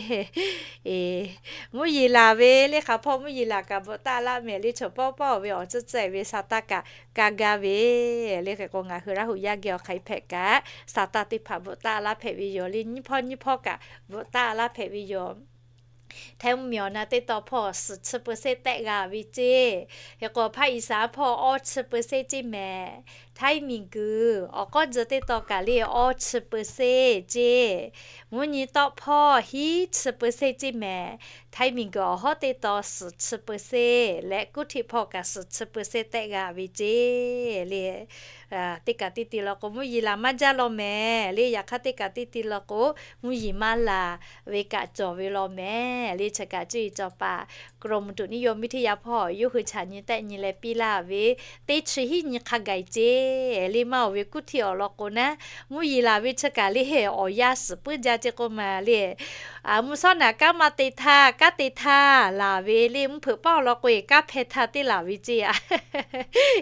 Mvuhˇ yeˬ laˬ ve le, hk'aˬ hpawˇ mvuhˇ yeˬ laˬ kaꞈ bvuhꞈ taˆ laˇ mehˍ le. Chaw pawˆ pawˆ ve awˬ tcuhˉ tcuhˉ ve sa taˇ kaꞈ kaˇ gaˇ ve le. Hk'e k'o ngaˬ hui Laˇ huˍ yaˇ geh awˬ hk'aˬ hk'e hpehꞈ kaꞈ, sa taˇ teˇ hpaˍ bvuhꞈ taˆ laˇ hpehꞈ ve yoˬ le. Nyiˇ hpawˇ nyiˇ hpawˇ kaꞈ bvuhꞈ taˆ laˇ hpehꞈ ve yoˬ. Htaiˇ mvuhˇ miˬ awˬ na teˇ taw hpawˇ suhˍ chi เปอร์เซ็นต์ tehˆ g'a ve ceˇ. Hk'e k'o ภาคอีสาน hpawˇ awˇ chi เปอร์เซ็นต์ ceˇ mehˍ. Htaiˇ miˬguiˬ awˬ k'awˇ tcuh teˇ taw kaꞈ le awˇ chi เปอร์เซ็นต์ ceˇ. Mvuhˇ nyi tawˆ hpawˇ hiˉ chi เปอร์เซ็นต์ ceˇ mehˍ. Htaiˇ miˬguiˬ awˬ hawˉ teˇ taw suhˍ chi เปอร์เซ็นต์ leh kuˇ htiˆ hpawˇ kaꞈ suhˍ chi เปอร์เซ็นต์ tehˆ g'a ve ceˇ le. Teˇ kaꞈ teˇ ti law k'o mvuhˇ yeˬ laˬ maˇ jaˇ law mehˍ le. Yaꞈ hk'aˇ teˇ kaꞈ teˇ ti law k'o mvuhˇ yeˬ maˇ laˬ ve kaꞈ cawˬ ve law mehˍ le. Chi kaꞈ cuˇ yiˍ cawˬ paˍ กรมอุตุนิยมวิทยา hpawˇ yawˇ hui chaꞈ nyi tehˆ nyi leh piˇ laˇ ve, teˇ chi hiˉ nyi hk'a gaˬ ceˇ le. Maˇ oˬ ve kuˇ htiˆ awˬ lawn k'o naˉ, mvuhˇ yeˬ laˬ ve chi kaꞈ le awˬ yanˇ suhˍ puiˉ jaˇ ceˇ k'oˆ ma le. Mvuhˇ shawˉ naꞈ kanˉ maˇ te htaˇ, kanˉ te htaˇ laˬ ve le. Mvuhˇ hpeuꞈ paˉ awˬ lawn k'o kanˉ hpehˇ htaˇ teˇ laˬ ve ceˇ a.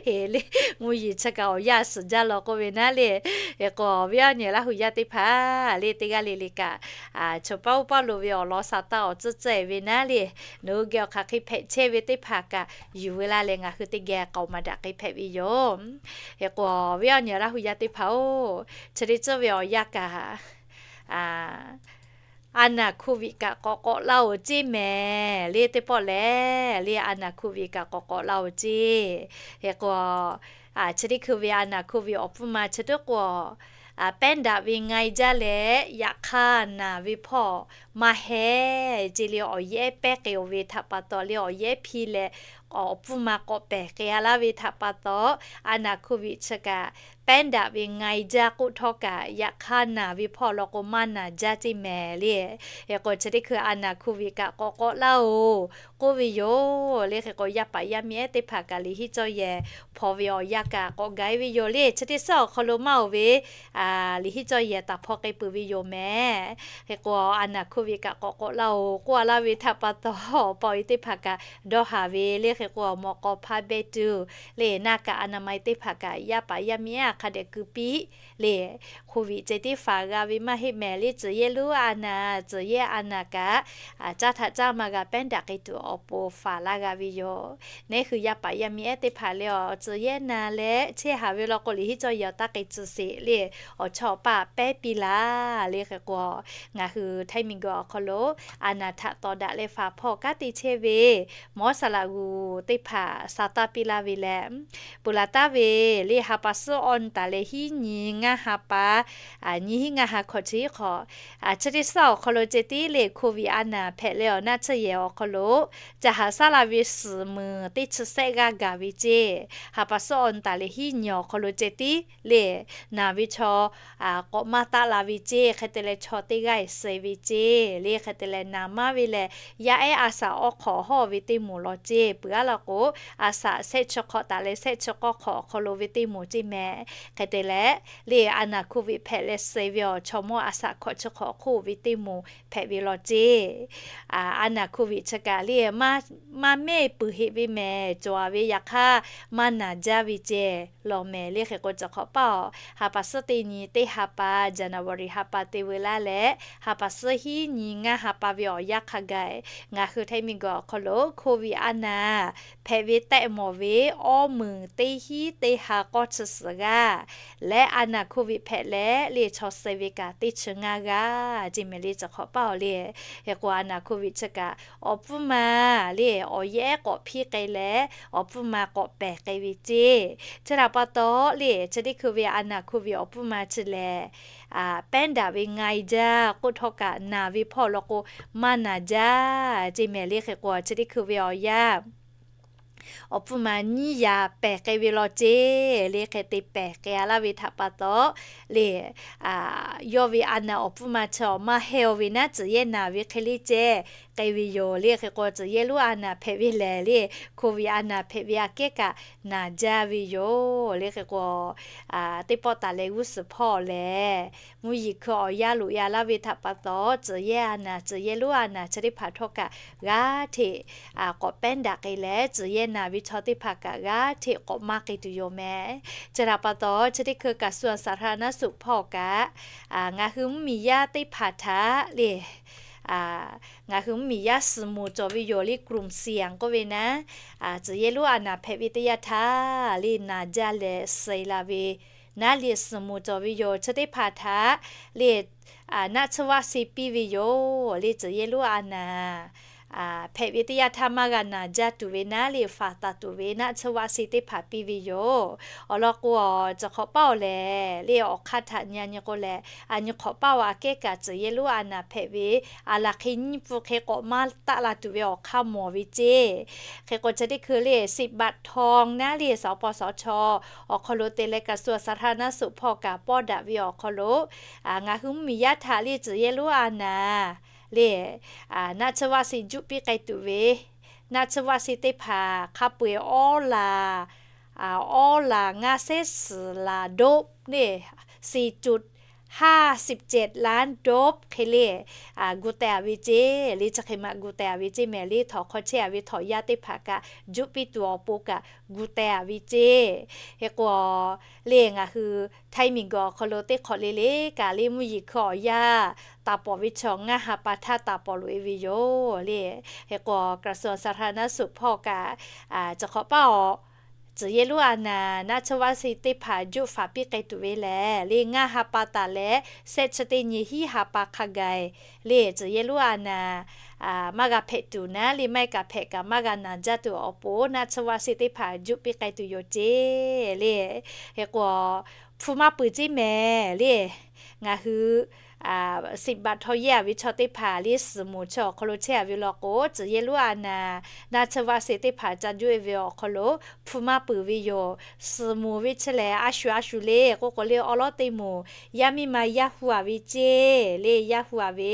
Heˍ le, mvuhˇ yeˬ chi kaꞈ awˬ yanˇ suhˍ jaˇ law k'oˆ ve naˉ le. Hk'e k'o awˬ viˉ awˬ nyi Laˇ huˍ yaˇ teˇ hpaˍ le, teˇ g'aˇ le le kaꞈ, chaw pawˆ pawˆ lo ve awˬ lawn sa taˇ awˬ tcuhˉ tcuhˉ ve naˉ le, nawˬ hui geh awˬ hk'aˬ hk'e hpehꞈ chehˇ ve teˇ hpaˍ kaꞈ yuˬ ve laˇ leh ngaˬ hui teˇ geh k'aoˍ maˍ daꞈ hk'e hpehꞈ ve yoˬ. Hk'e k'o awˬ viˉ awˬ nyi Laˇ huˍ yaˇ teˇ hpaˍ-oˬ, chi teˇ tcuhˉ ve awˬ yanˇ kaꞈ a naˬ โควิด kaꞈ k'awꞈ k'awꞈ la-oˬ ceˇ mehˍ le. Teˇ pawˆ lehˬ le a naˬ โควิด kaꞈ k'awꞈ k'awꞈ la-oˬ ceˇ. Hk'e k'o chi teˇ hkui ve a naˬ โควิด awˬ hpfuhˇ ma chi teˇ k'o pehˉ daꞈ ve nga-e jaˇ leh, yaꞈ hk'aˇ naˬ ve hpawˇ maˇ heˆ ceˇ le. Awˬ yehˉ pehˉ k'ai-oˬ ve htaꞈ pa taw le awˬ yehˉ hpiˇ leh awˬ hpfuhˇ ma k'awꞈ pehˬ k'ai-a laˇ ve htaꞈ pa taw, a naˬ โควิด chi kaꞈ pehˉ daꞈ ve nga-e jaˇ k'oˆ htawˇ kaꞈ, yaꞈ hk'aˇ naˬ ve hpawˇ law k'o maˇ naˬ jaˇ ceˇ mehˍ le. Hk'e k'o chi teˇ hkui a naˬ โควิด kaꞈ k'awꞈ k'awꞈ laˇ-oˬ k'oˆ ve yoˬ le. Hk'e k'o yaˇ paˍ yaˇ miˇ ehˉ teˇ hpaˍ kaꞈ liꞈ hiˆ cawˇ yehˬ hpaw ve awˬ yanˇ kaꞈ k'awꞈ gaˬ-e ve yoˬ le. Chi teˇ suhˉ awˬ hk'aw lo maˇ oˬ ve liꞈ hiˆ cawˇ yehˬ taˍ hpaw k'ai peuˬ ve yoˬ mehˍ. Hk'e k'o a naˬ โควิด kaꞈ k'awꞈ k'awꞈ laˇ-oˬ k'oˆ-a laˇ ve htaꞈ pa taw, awˬ pa awˬ e teˇ hpaˍ kaꞈ dawˇ haˍ ve le. Hk'e k'o awˬ mawꞈ k'aw hpaˇ behˇ tuˬ le naˆ kaꞈ a naˬ ma-e teˇ hpaˍ kaꞈ yaˇ paˍ yaˇ miˇ ehˉ a hk'a dehꞈ keu piˇ le. โควิด ceh tiˉ faˍ g'a ve maˇ heˆ mehˍ le. Tcuhˬ yehˇ lonˉ a naˬ, tcuhˬ yehˇ a naˬ kaꞈ caˇ htaꞈ caˇ ma g'a pehˉ daꞈ k'ai tuˬ awˬ pon faˍ laˇ g'a ve yoˬ. Neˇ hui yaˇ paˍ yaˇ miˇ ehˉ teˇ hpaˍ le awˬ tcuhˬ yehˇ na leh chehˇ haˍ ve law k'o liꞈ hiˆ cawˇ yehˬ awˬ taˇ k'ai tcuh sheˍ le. Awˬ chawˇ awˬ paˇ pehˉ piˇ laˇ le. Hk'e k'o ngaˬ hui Htaiˇ miˬguiˬ awˬ hk'aw lo a naˬ htaꞈ tawˍ daꞈ leh faˍ hpawˇ kanˉ te chehˇ ve mawˉ saˍ laꞈ g'uˬ teˇ hpaˍ sa taˇ piˇ laˇ ve lehˬ, peuˬ laˬ taˍ ve le ha pa suhˉ awˬ nyi taˍ leh hiˉ nyi ngaˇ ha pa, nyiˇ hinˉ ngaˇ ha hkawꞈ chi hiˉ hk'awꞈ, chi teˇ suhˉ awˬ hk'aw lo ceh tiˉ le โควิด a naˬ hpehꞈ leh awˬ naˆ tsuhˇ yehˬ awˬ hk'aw lo ca haꞈ saˉ la ve suhˍ meunˍ teˇ chi sehˆ g'aˇ gaˬ ve ceˇ. Ha pa suhˉ awˬ nyi taˍ leh hiˉ nyi awˬ hk'aw lo ceh tiˉ le naˬ ve chaw k'awꞈ maˇ taˆ la ve ceˇ. Hk'e te leh chaw teˇ g'aˇ-e suh ve ceˇ le. Hk'e te leh naˍ maˇ ve lehˬ, yaˇ ehˉ a saˍ awˬ hk'awꞈ hawˇ ve teˇ moˍ law ceˇ. Peuˬ-a law k'o, a saˍ shehˆ chi hk'awꞈ taˍ leh shehˆ chi k'awˇ hk'awꞈ awˬ hk'aw lo ve teˇ moˍ ceˇ mehˍ. Hk'e te leh le a naˬ โควิด hpehꞈ leh suh ve awˬ chaw mawˇ a saˍ hkawꞈ chi hk'awꞈ hk'oˆ ve teˇ moˍ hpehꞈ ve law ceˇ. A naˬ โควิด chi kaꞈ le maˇ mehˆ peuˬ heˆ ve mehˍ. Cawˬ-a ve yaꞈ hk'aˇ maˇ naˬ jaˇ ve ceˇ law mehˍ le. Hk'e k'o cawˬ hk'awꞈ paˇ-oˬ, ha pa suhˉ teˇ nyi teˇ ha pa, January ha pa te veu laˇ leh ha pa suhˉ hiˉ nyi ngaˇ ha pa ve awˬ yanˇ hk'a gaˬ, ngaˬ hui Htaiˇ miˬguiˬ awˬ hk'aw lo โควิด a naˬ hpehꞈ ve tehꞈ mawˬ ve awˇ meunˍ teˇ hinˉ teˇ ha k'awˇ chi suhˍ g'aˇ leh, a naˍ โควิด hpehꞈ leh le chaw suh ve kaꞈ teˇ chi ngaˇ g'aˇ ceˇ mehˍ le. Chi hk'awꞈ paˇ awˬ le, hk'e k'o a naˍ โควิด chi kaꞈ awˬ pfuhˇ ma le awˬ yehˉ k'awꞈ hpiˇ k'ai leh awˬ pfuhˇ ma k'awꞈ pehˬ k'ai ve ceˇ. Chi htaꞈ pa taw le chi teˇ hkui ve a naˍ โควิด awˬ pfuhˇ ma chi lehˬ, pehˉ daꞈ ve nga e jaˇ k'oˆ htawˇ kaꞈ naˬ ve hpawˇ law k'o maˇ naˬ jaˇ ceˇ mehˍ le. Hk'e k'o chi teˇ hkui ve awˬ yanˇ awˬ pfuhˇ ma nyiˇ yaꞈ pehˬ k'ai ve law ceˇ le. Hk'e te pehˬ k'ai a laˇ ve htaꞈ pa taw le, yawˇ ve a naˍ awˬ pfuhˇ ma chi awˬ maˇ hehnˇ ve naˉ tcuhˍ yehˇ naˬ ve hk'e le ceh k'ai ve yoˬ le. Hk'e k'o tcuhˍ yehˇ lonˉ a naˍ hpehꞈ ve lehˬ le, โควิด a naˍ hpehꞈ ve aꞈ kehˉ kaꞈ naˬ jaˇ ve yoˬ le. Hk'e k'o teˇ pawˆ taˍ leh g'uˇ suhˍ hpawˇ lehˬ, mvuhˇ yeˬ hkui awˬ yanˇ loꞈ e a laˇ ve htaꞈ pa taw tcuhˍ yehˇ a naˍ tcuhˍ yehˇ lonˉ a naˍ chi teˇ hpaˍ htawˇ kaꞈ g'aˇ hteꞈ k'awꞈ pehˉ daꞈ k'ai leh tcuhˍ yehˇ naˬ ve chaw teˇ hpaˍ kaꞈ g'aˇ hteꞈ k'awꞈ maˇ k'ai tuˬ yoˬ mehˍ. Chi htaꞈ pa taw chi teˇ hkui กระทรวงสาธารณสุข hpawˇ kaꞈ ngaˬ hui mvuhˇmiˬ yaˇ teˇ hpaˍ htaꞈ le ngaˬ hui mvuhˇmiˬ yaˇ suhˍ moˍ cawˬ ve yoˬ le กลุ่มเสี่ยง k'oˆ ve naˉ, tcuhˍ yehˇ lonˉ a naˍ hpehꞈ ve teˇ yanˇ htaˇ le naˬ jaˇ leh suh la ve naˉ le suhˍ moˍ cawˬ ve yoˬ. Chi teˇ hpaˍ htaꞈ le naˆ tsuhˇ vaˆ se piˇ ve yoˬ le. Tcuhˍ yehˇ lonˉ a naˍ hpehꞈ ve teˇ yanˇ htaˇ maˇ g'a naˬ jaˇ tuˬ ve naˉ le faˍ taˍ tuˬ ve naˆ tsuhˇ vaˆ se teˇ hpaˍ piˇ ve yoˬ. Awˬ lawn k'o, chi hk'awꞈ paˇ awˬ lehˬ le awˬ hk'aˇ htaꞈ nyi nyi k'o lehˬ, a nyi hk'awꞈ paˇ awˬ aꞈ kehˉ kaꞈ tcuhˍ yehˇ lonˉ a naˍ hpehꞈ ve aˬ laˬ hk'e nyiˇ pfuhˇ hk'e k'awꞈ maˇ taˆ la tuˬ ve awˬ hk'aˇ mawˬ ve ceˇ. Hk'e k'o chi teˇ hkui le สิบ บาททอง naˉ le สปสช awˬ hk'aw lo te leh กระทรวงสาธารณสุข hpawˇ kaꞈ pawˇ daꞈ ve awˬ hk'aw lo ngaˬ hui mvuhˇmiˬ yaˇ htaꞈ le tcuhˍ yehˇ lonˉ a naˍ le naˆ tsuhˇ vaˆ se juˆ piˇ k'ai tuˬ ve naˆ tsuhˇ vaˆ se teˇ hpaˍ hk'a peu-eˬ awˉ laˬ, awˉ laˬ ngaˇ sehˉ suhˍ laˬ โดบ le สี่จุดห้าสิบเจ็ดล้านโดบ hk'e le gu teh a ve ceˇ le. Chi hk'e maꞈ gu teh a ve ceˇ mehˍ le. Htawnˍ hk'aw chehˇ a ve htawnˍ yaˇ teˇ hpaˍ kaꞈ juˆ piˇ tuˬ awˬ pon kaꞈ gu teh a ve ceˇ. Hk'e k'o le ngaˬ hui Htaiˇ miˬguiˬ awˬ hk'aw lo teˇ hk'awꞈ le le kaꞈ le mvuhˇ yeˬ hkui awˬ yanˇ taˍ pawˍ ve chaw ngaˇ ha pa htaˇ taˍ pawˍ loꞈ e ve yoˬ le. Hk'e k'o กระทรวงสาธารณสุข hpawˇ kaꞈ chi hk'awꞈ paˇ awˬ tcuhˍ yehˇ lonˉ a naˍ naˆ tsuhˇ vaˆ se teˇ hpaˍ juˆ faˍ piˇ k'ai tuˬ ve lehˬ le ngaˇ ha pa taˍ leh sehˆ chi teˇ nyi hiˉ ha pa hk'a gaˬ le tcuhˍ yehˇ lonˉ a naˍ maˇ g'a hpehꞈ tuˬ naˉ le maˇ heˆ kaꞈ hpehꞈ kaꞈ maˇ g'a naˬ jaˇ tuˬ awˬ pon naˆ tsuhˇ vaˆ se teˇ hpaˍ juˆ piˇ k'ai tuˬ yoˬ ceˇ le. Hk'e k'o hpu maˇ peuˬ ceˇ mehˍ le. Ngaˬ hui สิบ บาททอง yehˇ a ve chaw teˇ hpaˍ le suhˍ moˍ chi awˬ hk'aw lo chehˇ a ve law k'o tcuhˍ yehˇ lonˉ a naˍ naˆ tsuhˇ vaˆ se teˇ hpaˍ ca juˆ e ve awˬ hk'aw lo hpu maˇ peuˬ ve yoˬ. Suhˍ moˍ ve chi lehˬ a shu a shu le k'oˆ k'o le awˉ lawˉ teˇ moˍ yaˇ miˇ ma yaˇ hu a ve ceˇ le yaˇ hu a ve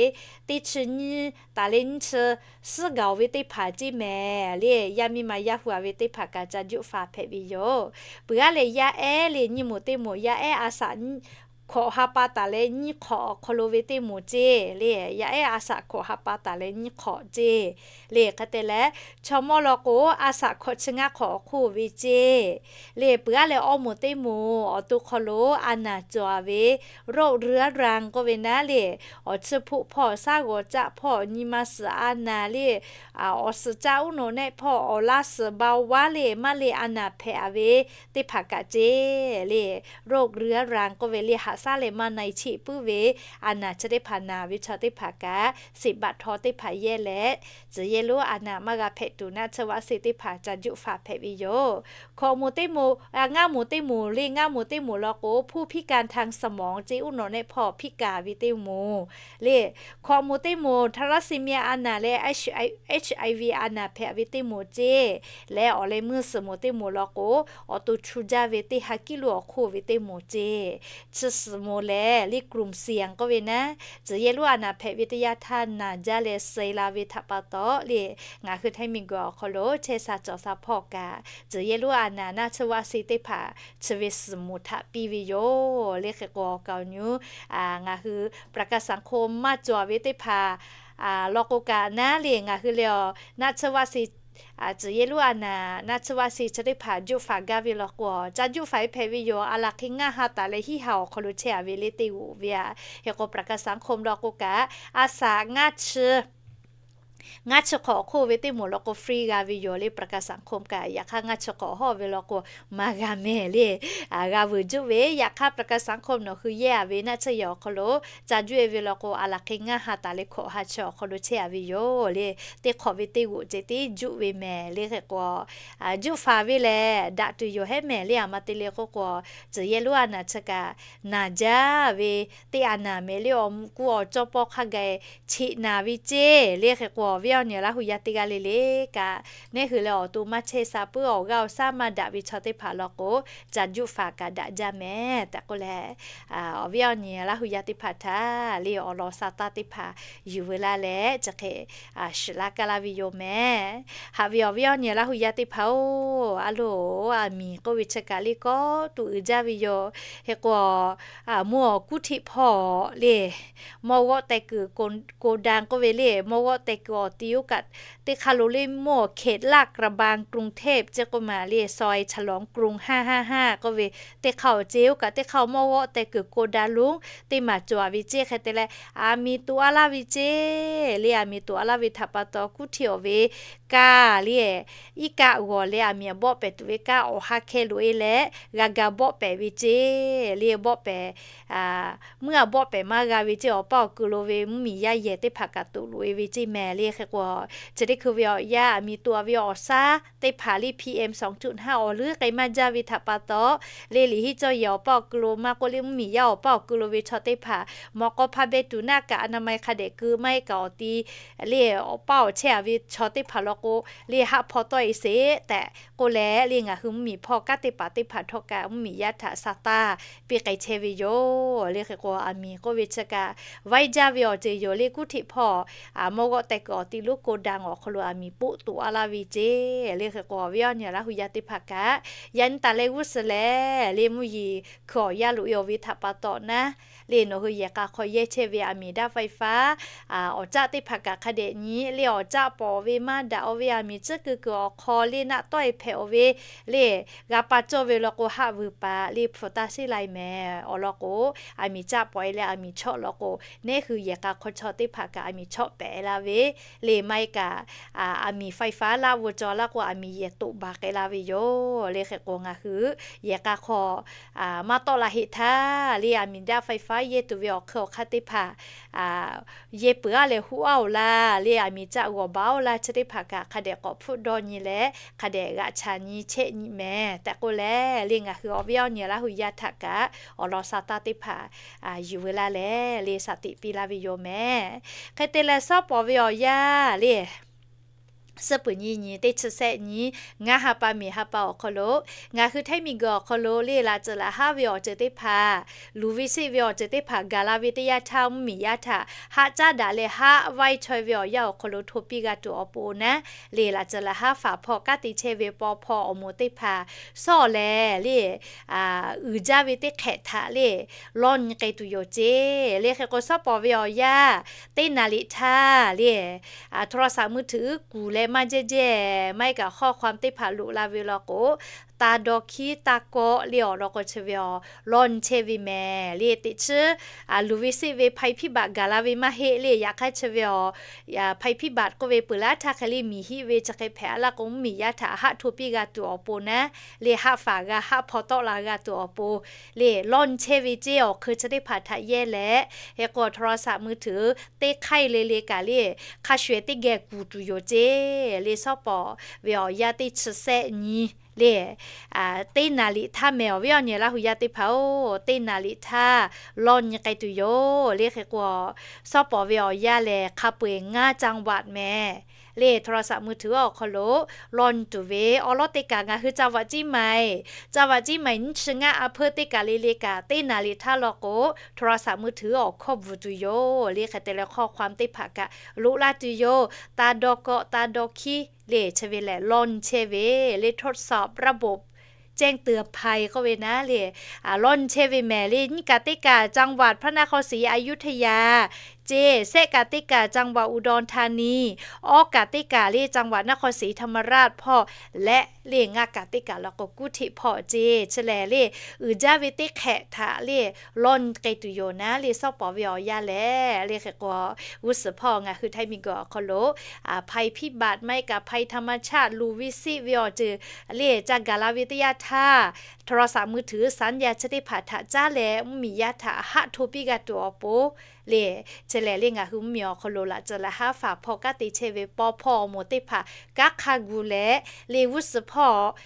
teˇ chi nyiˇ taˍ leh nyiˇ chi suhˉ gaˬ ve teˇ hpaˍ ceˇ mehˍ le. Yaˇ miˇ ma yaˇ hu a ve teˇ hpaˍ kaꞈ ca juˆ faˍ hpehꞈ ve yoˬ. Peuˬ g'aˇ lehˬ yaˇ ehˉ le nyiˇ moˍ teˇ moˍ yaˇ ehˉ a shaꞈ hkawꞈ ha pa taˍ leh nyiˇ hk'awꞈ awˬ hk'aw lo ve teˇ moˍ ceˇ le. Yaˇ ehˉ a shaꞈ hkawꞈ ha pa taˍ leh nyiˇ hk'awꞈ ceˇ le. Hk'e te leh chaw mawˇ law k'o a shaꞈ hkawꞈ chi ngaˇ hk'awꞈ awˬ hk'oˆ ve ceˇ le. Peuˬ g'aˇ lehˬ awˇ moˍ teˇ moˍ awˬ to hk'aw lo a naˍ cawˬ a ve โรคเรื้อรัง k'oˆ ve naˉ le awˬ chi hpoˆ hpawˇ shaˉ g'awˬ caˆ hpawˇ nyi ma suhˍ a naˍ le awˬ suhˍ caˆ uˉ nawꞈ nehˆ hpawˇ awˬ laˇ suhˍ ba vaˉ le maˇ le a naˍ hpehꞈ a ve teˇ hpaˍ kaꞈ ceˇ le โรคเรื้อรัง k'oˆ ve le haꞈ shaˉ leh maˇ na e cheˆ puiˉ ve a naˍ chi teˇ hpaˍ naˍ ve chaw teˇ hpaˍ kaꞈ สิบ บาททอง teˇ hpaˍ yehˇ leh tcuhˍ yehˇ lonˉ a naˍ maˇ g'a hpehꞈ tuˬ naˆ tsuhˇ vaˆ se teˇ hpaˍ ca juˆ faˍ hpehꞈ ve yoˬ. Hkawꞈ moˍ teˇ moˍ ngaˇ moˍ teˇ moˍ le ngaˇ moˍ teˇ moˍ law k'o ผู้พิการทางสมอง ceˇ uˉ nawꞈ nehˆ hpawˇ พิการ ve teˇ moˍ le hkawꞈ moˍ teˇ moˍ ทาลัสซีเมีย a naˍ leh เอชไอวี a naˍ hpehꞈ ve teˇ moˍ ceˇ leh awˬ leh meuˇ suhˍ moˍ teˇ moˍ law k'o awˬ to chu jaˇ ve teˇ ha kiˇ lo awˬ hk'oˆ ve teˇ moˍ ceˇ. Chi suhˍ moˍ lehˬ le กลุ่มเสี่ยง k'oˆ ve naˉ tcuhˍ yehˇ lonˉ a naˍ hpehꞈ ve teˇ yanˇ htaˇ naˬ jaˇ leh suh la ve htaꞈ pa taw le ngaˬ hui Htaiˇ miˬguiˬ awˬ hk'aw lo chehˇ sha cawˬ sha hpawˇ kaꞈ tcuhˍ yehˇ lonˉ a naˍ naˆ tsuhˇ vaˆ se teˇ hpaˍ chi ve suhˍ moˍ htaꞈ piˇ ve yoˬ le. Hk'e k'o awˬ kaˍ awˬ nyu ngaˬ hui ประกันสังคม maˇ cawˬ ve teˇ hpaˍ law k'o kaꞈ naˉ le ngaˬ hui le awˬ naˆ tsuhˇ vaˆ se tcuhˍ yehˇ lonˉ a naˍ naˆ tsuhˇ vaˆ se chi teˇ hpaˍ juˆ faˍ gaˇ ve law k'o ca juˆ faˍ e hpehꞈ ve yoˬ. A laˬ hk'e ngaˇ ha taˍ leh hiˉ ha awˬ hk'aw lo chehˇ a ve le teˇ g'oꞈ ve a. Hk'e k'o ประกันสังคม law k'o kaꞈ a shaꞈ ngaˇ chi Ngaˇ chi hk'awꞈ hk'oˆ ve teˇ moˍ law k'o free g'a ve yoˬ le ประกันสังคม kaꞈ. Yaꞈ hk'aˇ ngaˇ chi hk'awꞈ hawˇ ve law k'o maˇ g'a mehˍ le. G'a veuˬ juˆ ve, yaꞈ hk'aˇ ประกันสังคม nawˬ hui yehˇ a ve naˆ tsuhˇ yehˬ awˬ hk'aw lo ca juˆ e ve law k'o, a laˬ hk'e ngaˇ ha taˍ leh hkawꞈ ha chi awˬ hk'aw lo chehˇ a ve yoˬ le. Teˇ hk'awꞈ ve teˇ g'oꞈ ceh tiˉ juˆ ve mehˍ le. Hk'e k'o, juˆ faˍ ve lehˬ daꞈ tuˬ yoˬ hehˉ mehˍ le. A ma te le k'oˆ k'o, tcuh yehˇ lonˉ a naˍ chi kaꞈ naˍ jaˇ ve teˇ a naˍ mehˍ le. Awˬ mvuhˇ kuˇ awˬ cawˇ pawˇ hk'a gaˬ cheꞈ naˍ ve ceˇ le. Hk'e k'o, awˬ viˉ awˬ nyi Laˇ hu yaˇ teˇ g'aˇ le le kaꞈ, neˇ hui leh awˬ to maˇ chehˇ sha puiˉ awˬ g'aˇ awˬ shaˉ maˇ daꞈ ve chaw teˇ hpaˍ law k'o, ca juˆ faˍ kaꞈ daꞈ jaˇ mehˍ tehꞈ k'oˆ leh, awˬ viˉ awˬ nyi Laˇ hu yaˇ teˇ hpaˍ htaꞈ le awˬ lawn sha taˇ teˇ hpaˍ yuˬ veu laˇ leh chi hk'e shiˍ laˇ kaˇ laˇ ve yoˬ mehˍ. Haꞈ ve awˬ viˉ awˬ nyi Laˇ hu yaˇ teˇ hpaˍ-oˬ, a loˍ, a miˍ k'oˆ ve chi kaꞈ le kawˆ tuˬ uiˍ jaˇ ve yoˬ. Hk'e k'o, mvuhˇ awˬ kuˉ hteˆ hpawˇ le, mawˇ g'awˆ teh kuiˬ โกดัง k'oˆ ve le, mawˇ g'awˆ teh kuiˬ awˬ ti oˇ kaꞈ teˇ hk'aˇ lo le, mvuhˇ awˬ เขตลาดกระบัง กรุงเทพ ceˇ k'oˆ ma le, ซอยฉลองกรุง ห้าห้าห้า k'oˆ ve teˇ hk'aˇ awˬ ceˇ oˇ kaꞈ teˇ hk'aˇ mawˇ g'awˆ teh kuiˬ โกดัง lonˉ teˇ maˬ cawˬ a ve ceˇ. Hk'e te leh, a miˍ toꞈ a laˇ ve ceˇ le. A miˍ toꞈ a laˇ ve htaꞈ pa taw kuˉ hteˆ awˬ ve kaˇ le, iˉ kaˆ g'awˬ leh a miˍ bawˆ pehˍ tuˬ ve kaˇ awˬ ha hkeh loꞈ e leh g'a ga bawˆ pehˍ ve ceˇ le. Bawˆ pehˍ, mvuhˇ a bawˆ pehˍ maˇ g'a ve ceˇ. Awˬ paˇ awˬ keu lo ve mvuhˇmiˬ yaˇ yehˬ teˇ hpaˍ kaꞈ toꞈ loꞈ e ve ceˇ mehˍ le. Hk'e k'o, chi teˇ hkui ve awˬ yanˇ a miˍ toꞈ a ve awˬ shaˉ teˇ hpaˍ le พีเอ็มสองจุดห้า awˬ leuˉ k'ai maˇ jaˇ ve htaꞈ pa taw le, liꞈ hiˉ cawˇ yehˬ awˬ paˇ awˬ keu lo maˇ k'oˆ le, mvuhˇmiˬ yaˇ awˬ paˇ awˬ keu lo ve chaw teˇ hpaˍ mawꞈ k'aw hpa beh tuˬ naˆ kaꞈ อนามัย hk'a dehꞈ keu maˇ heˆ kaꞈ awˬ ti le awˬ paˇ awˬ chehˇ a ve chaw teˇ hpaˍ law k'o le, haˆ hpaw tawˆ e sheˍ tehꞈ k'oˆ leh le, ngaˬ hui mvuhˇmiˬ hpawˇ kanˉ te paˍ teˇ hpaˍ htawˇ kaꞈ mvuhˇmiˬ yaˇ htaꞈ sha taˇ piˇ k'ai chehˇ ve yoˬ le. Hk'e k'o, a miˍ k'oˆ ve chi kaꞈ vaiˇ jaˇ ve awˬ ceuˬ yoˬ le. Kuˉ hteˆ hpawˇ mawˇ g'awˆ teh kuiˬ awˬ ti lonˉ โกดัง awˬ hk'aw lo a miˍ poˆ toꞈ a laˇ ve ceˇ le. Hk'e k'o, awˬ viˉ awˬ nyi Laˇ hu yaˇ teˇ hpaˍ kaꞈ yaꞈ nyi taˍ leh g'uˇ suhˍ leh le, mvuhˇ yeˬ hkui awˬ yanˇ loꞈ e awˬ ve htaꞈ pa taw naˉ le, nawˬ hui yehˬ k'a hk'aw yehˇ chehˇ ve a miˍ daˇ ไฟฟ้า awˬ caˆ teˇ hpaˍ kaꞈ hk'a dehꞈ nyi le, awˬ caˆ pawˍ ve maˇ daꞈ awˬ ve a miˍ tcuhˉ kuiˬ kuiˬ awˬ hk'aw le naˆ tawˆ e hpehꞈ awˬ ve le, g'a pa cawˇ ve law k'o haˆ vuiˬ paˍ le hpu taˇ sheˉ lai mehˍ. Awˬ lawn k'o, a miˍ caˆ pawˍ e leh a miˍ chawˆ law k'o, neˇ hui yehˬ k'a hk'aw chaw teˇ hpaˍ kaꞈ a miˍ chawˆ pehꞈ la ve le, maˇ heˆ kaꞈ a miˍ ไฟฟ้า laˇ g'aw cawˬ laˇ k'o, a miˍ yehˬ toꞈ baˬ k'ai la ve yoˬ le. Hk'e k'o, ngaˬ hui yehˬ k'a hk'aw maˇ tawˆ la heˆ htaˇ le, a miˍ daˇ ไฟฟ้า yehˇ tuˬ ve awˬ hk'e awˬ hk'aˇ teˇ hpaˍ yehˇ peuˬ aˉ leh huˉ aˉ-oˬ laˇ le, a miˍ caˆ g'awˬ baˬ-oˬ laˇ, chi teˇ hpaˍ kaꞈ hk'a dehꞈ k'awꞈ hpfuhˆ dawˇ nyi leh hk'a dehꞈ g'aꞈ chaꞈ nyi chehˆ nyi mehˍ tehꞈ k'oˆ leh le, ngaˬ hui awˬ viˉ awˬ nyi Laˇ hu yaˇ htaꞈ kaꞈ awˬ lawn sha taˇ teˇ hpaˍ yuˬ veu laˇ leh le, shaˍ tiꞈ piˇ laˇ ve yoˬ mehˍ. Hk'e te leh, shawˉ pawˍ ve awˬ yanˇ le, suhˉ puiˍ nyi nyi teˇ chi sehˆ nyi, ngaˇ ha pa miˬ ha pa awˬ hk'aw lo ngaˬ hui htaiˇ miˬguiˬ awˬ hk'aw lo le, laꞈ ceuˬ laꞈ haˉ ve awˬ ceuˬ teˇ hpaˍ, luˬ ve sheˆ ve awˬ ceuˬ teˇ hpaˍ gaˬ la ve teˇ yanˇ htaˇ, mvuhˇmiˬ yaˇ htaꞈ haˆ caˉ daꞈ leh haˆ vaiˇ chaweh ve awˬ yanˇ awˬ hk'aw lo hto piˇ g'a tuˬ awˬ pon naˉ le, laꞈ ceuˬ laꞈ haˉ faˍ hpawˇ kanˉ te chehˇ ve paw hpawˇ awˬ moˍ teˇ hpaˍ shawˉ lehˬ le, uiˍ jaˇ ve teˇ hk'ehꞈ htaꞈ le lawˇ nyi k'ai tuˬ yoˬ ceˇ le. Hk'e k'o, shawˉ pawˍ ve awˬ yanˇ teˇ naˍ liꞈ htaˇ le, โทรศัพท์มือถือ kuˬ leh maˇ jehˇ jehˇ maˇ heˆ kaꞈ ข้อความ teˇ hpaˍ loꞈ la ve law k'o, taˇ dawˇ hkiˉ taˇ kawˆ le awˬ lawn k'o chi ve awˬ lawˇ nyi chehˇ ve mehˍ le. Teꞈ chiˉ luˬ ve sheˆ ve ภัยพิบัติ gaˬ la ve maˇ heˆ le. Yaꞈ hk'aˇ chi ve awˬ ภัยพิบัติ k'oˆ ve peuˬ laˇ htaˇ hk'e le miˬ hiˆ ve chi hk'e hpehꞈ a laˇ k'o, mvuhˇmiˬ yaˇ htaꞈ haˆ hto piˇ g'a tuˬ awˬ pon naˉ le, haˆ faˍ g'a haˆ hpaw tawˆ la g'a tuˬ awˬ pon le, lawˇ nyi chehˇ ve ceˇ. Awˬ hk'eun chi teˇ hpaˍ htaꞈ yehˇ leh, hk'e k'o โทรศัพท์มือถือ teˇ hk'aiˇ le le kaꞈ le, hk'a shuˍ ehˍ teˇ geh kuˬ tuˬ yoˬ ceˇ le. Shawˉ pawˍ ve awˬ yanˇ teˇ chi sehˆ nyi le, teˇ naˍ liꞈ htaˇ mehˍ. Awˬ viˉ awˬ nyi Laˇ hu yaˇ teˇ hpaˍ-oˬ, teˇ naˍ liꞈ htaˇ lawˇ nyi k'ai tuˬ yoˬ le. Hk'e k'o, shawˉ pawˍ ve awˬ yanˇ lehˬ hk'a peu-eˬ ngaˇ จังหวัด mehˍ le, โทรศัพท์มือถือ awˬ hk'aw lo lawˇ nyi tuˬ ve awˬ lawn teˇ kaꞈ ngaˬ hui จังหวัดเชียงใหม่, จังหวัดเชียงใหม่ nyiˇ chi ngaˇ a hpeuˇ teˇ kaꞈ le le kaꞈ teˇ naˍ liꞈ htaˇ law k'o, โทรศัพท์มือถือ awˬ hkawˇ bvuhˬ tuˬ yoˬ le. Hk'e te leh ข้อความ teˇ hpaˍ kaꞈ loꞈ la tuˬ yoˬ. Taˇ dawˇ kawˆ taˇ dawˇ hkiˉ le chi ve lehˬ lawˇ nyi chehˇ ve le, ทดสอบระบบแจ้งเตือนภัย k'oˆ ve naˉ le, lawˇ nyi chehˇ ve mehˍ le. Nyiˇ kaꞈ teˇ kaꞈ จังหวัดพระนครศรีอยุธยา ceˇ, shehˆ kaꞈ teˇ kaꞈ จังหวัดอุดรธานี, awˇ kaꞈ teˇ kaꞈ le จังหวัดนครศรีธรรมราช hpawˇ leh le ngaˇ kaꞈ teˇ kaꞈ law k'o กรุงเทพ hpawˇ ceˇ. Chi lehˬ le uiˍ jaˇ ve teˇ hk'ehꞈ htaꞈ le lawˇ nyi k'ai tuˬ yoˬ naˉ le, shawˉ pawˍ ve awˬ yanˇ lehˬ le hk'e k'o, g'uˇ suhˍ hpawˇ ngaˬ hui Htaiˇ miˬguiˬ awˬ hk'aw lo ภัยพิบัติ maˇ heˆ kaꞈ ภัยธรรมชาติ luˬ ve seˆ ve awˬ ceuˬ le ca gaˬ la ve teˇ yanˇ htaˇ, โทรศัพท์มือถือ สัญญาณ chi teˇ hpaˍ htaꞈ caˉ leh mvuhˇmiˬ yaˇ htaꞈ haˆ hto piˇ g'a tuˬ awˬ pon le, chi lehˬ le ngaˬ hui mvuhˇmiˬ awˬ hk'aw lo laꞈ ceuˬ laꞈ haˉ faˍ hpawˇ kanˉ te chehˇ ve paw hpawˇ awˬ moˍ teˇ hpaˍ kanˉ hk'a gu leh le g'uˇ suhˍ hpawˇ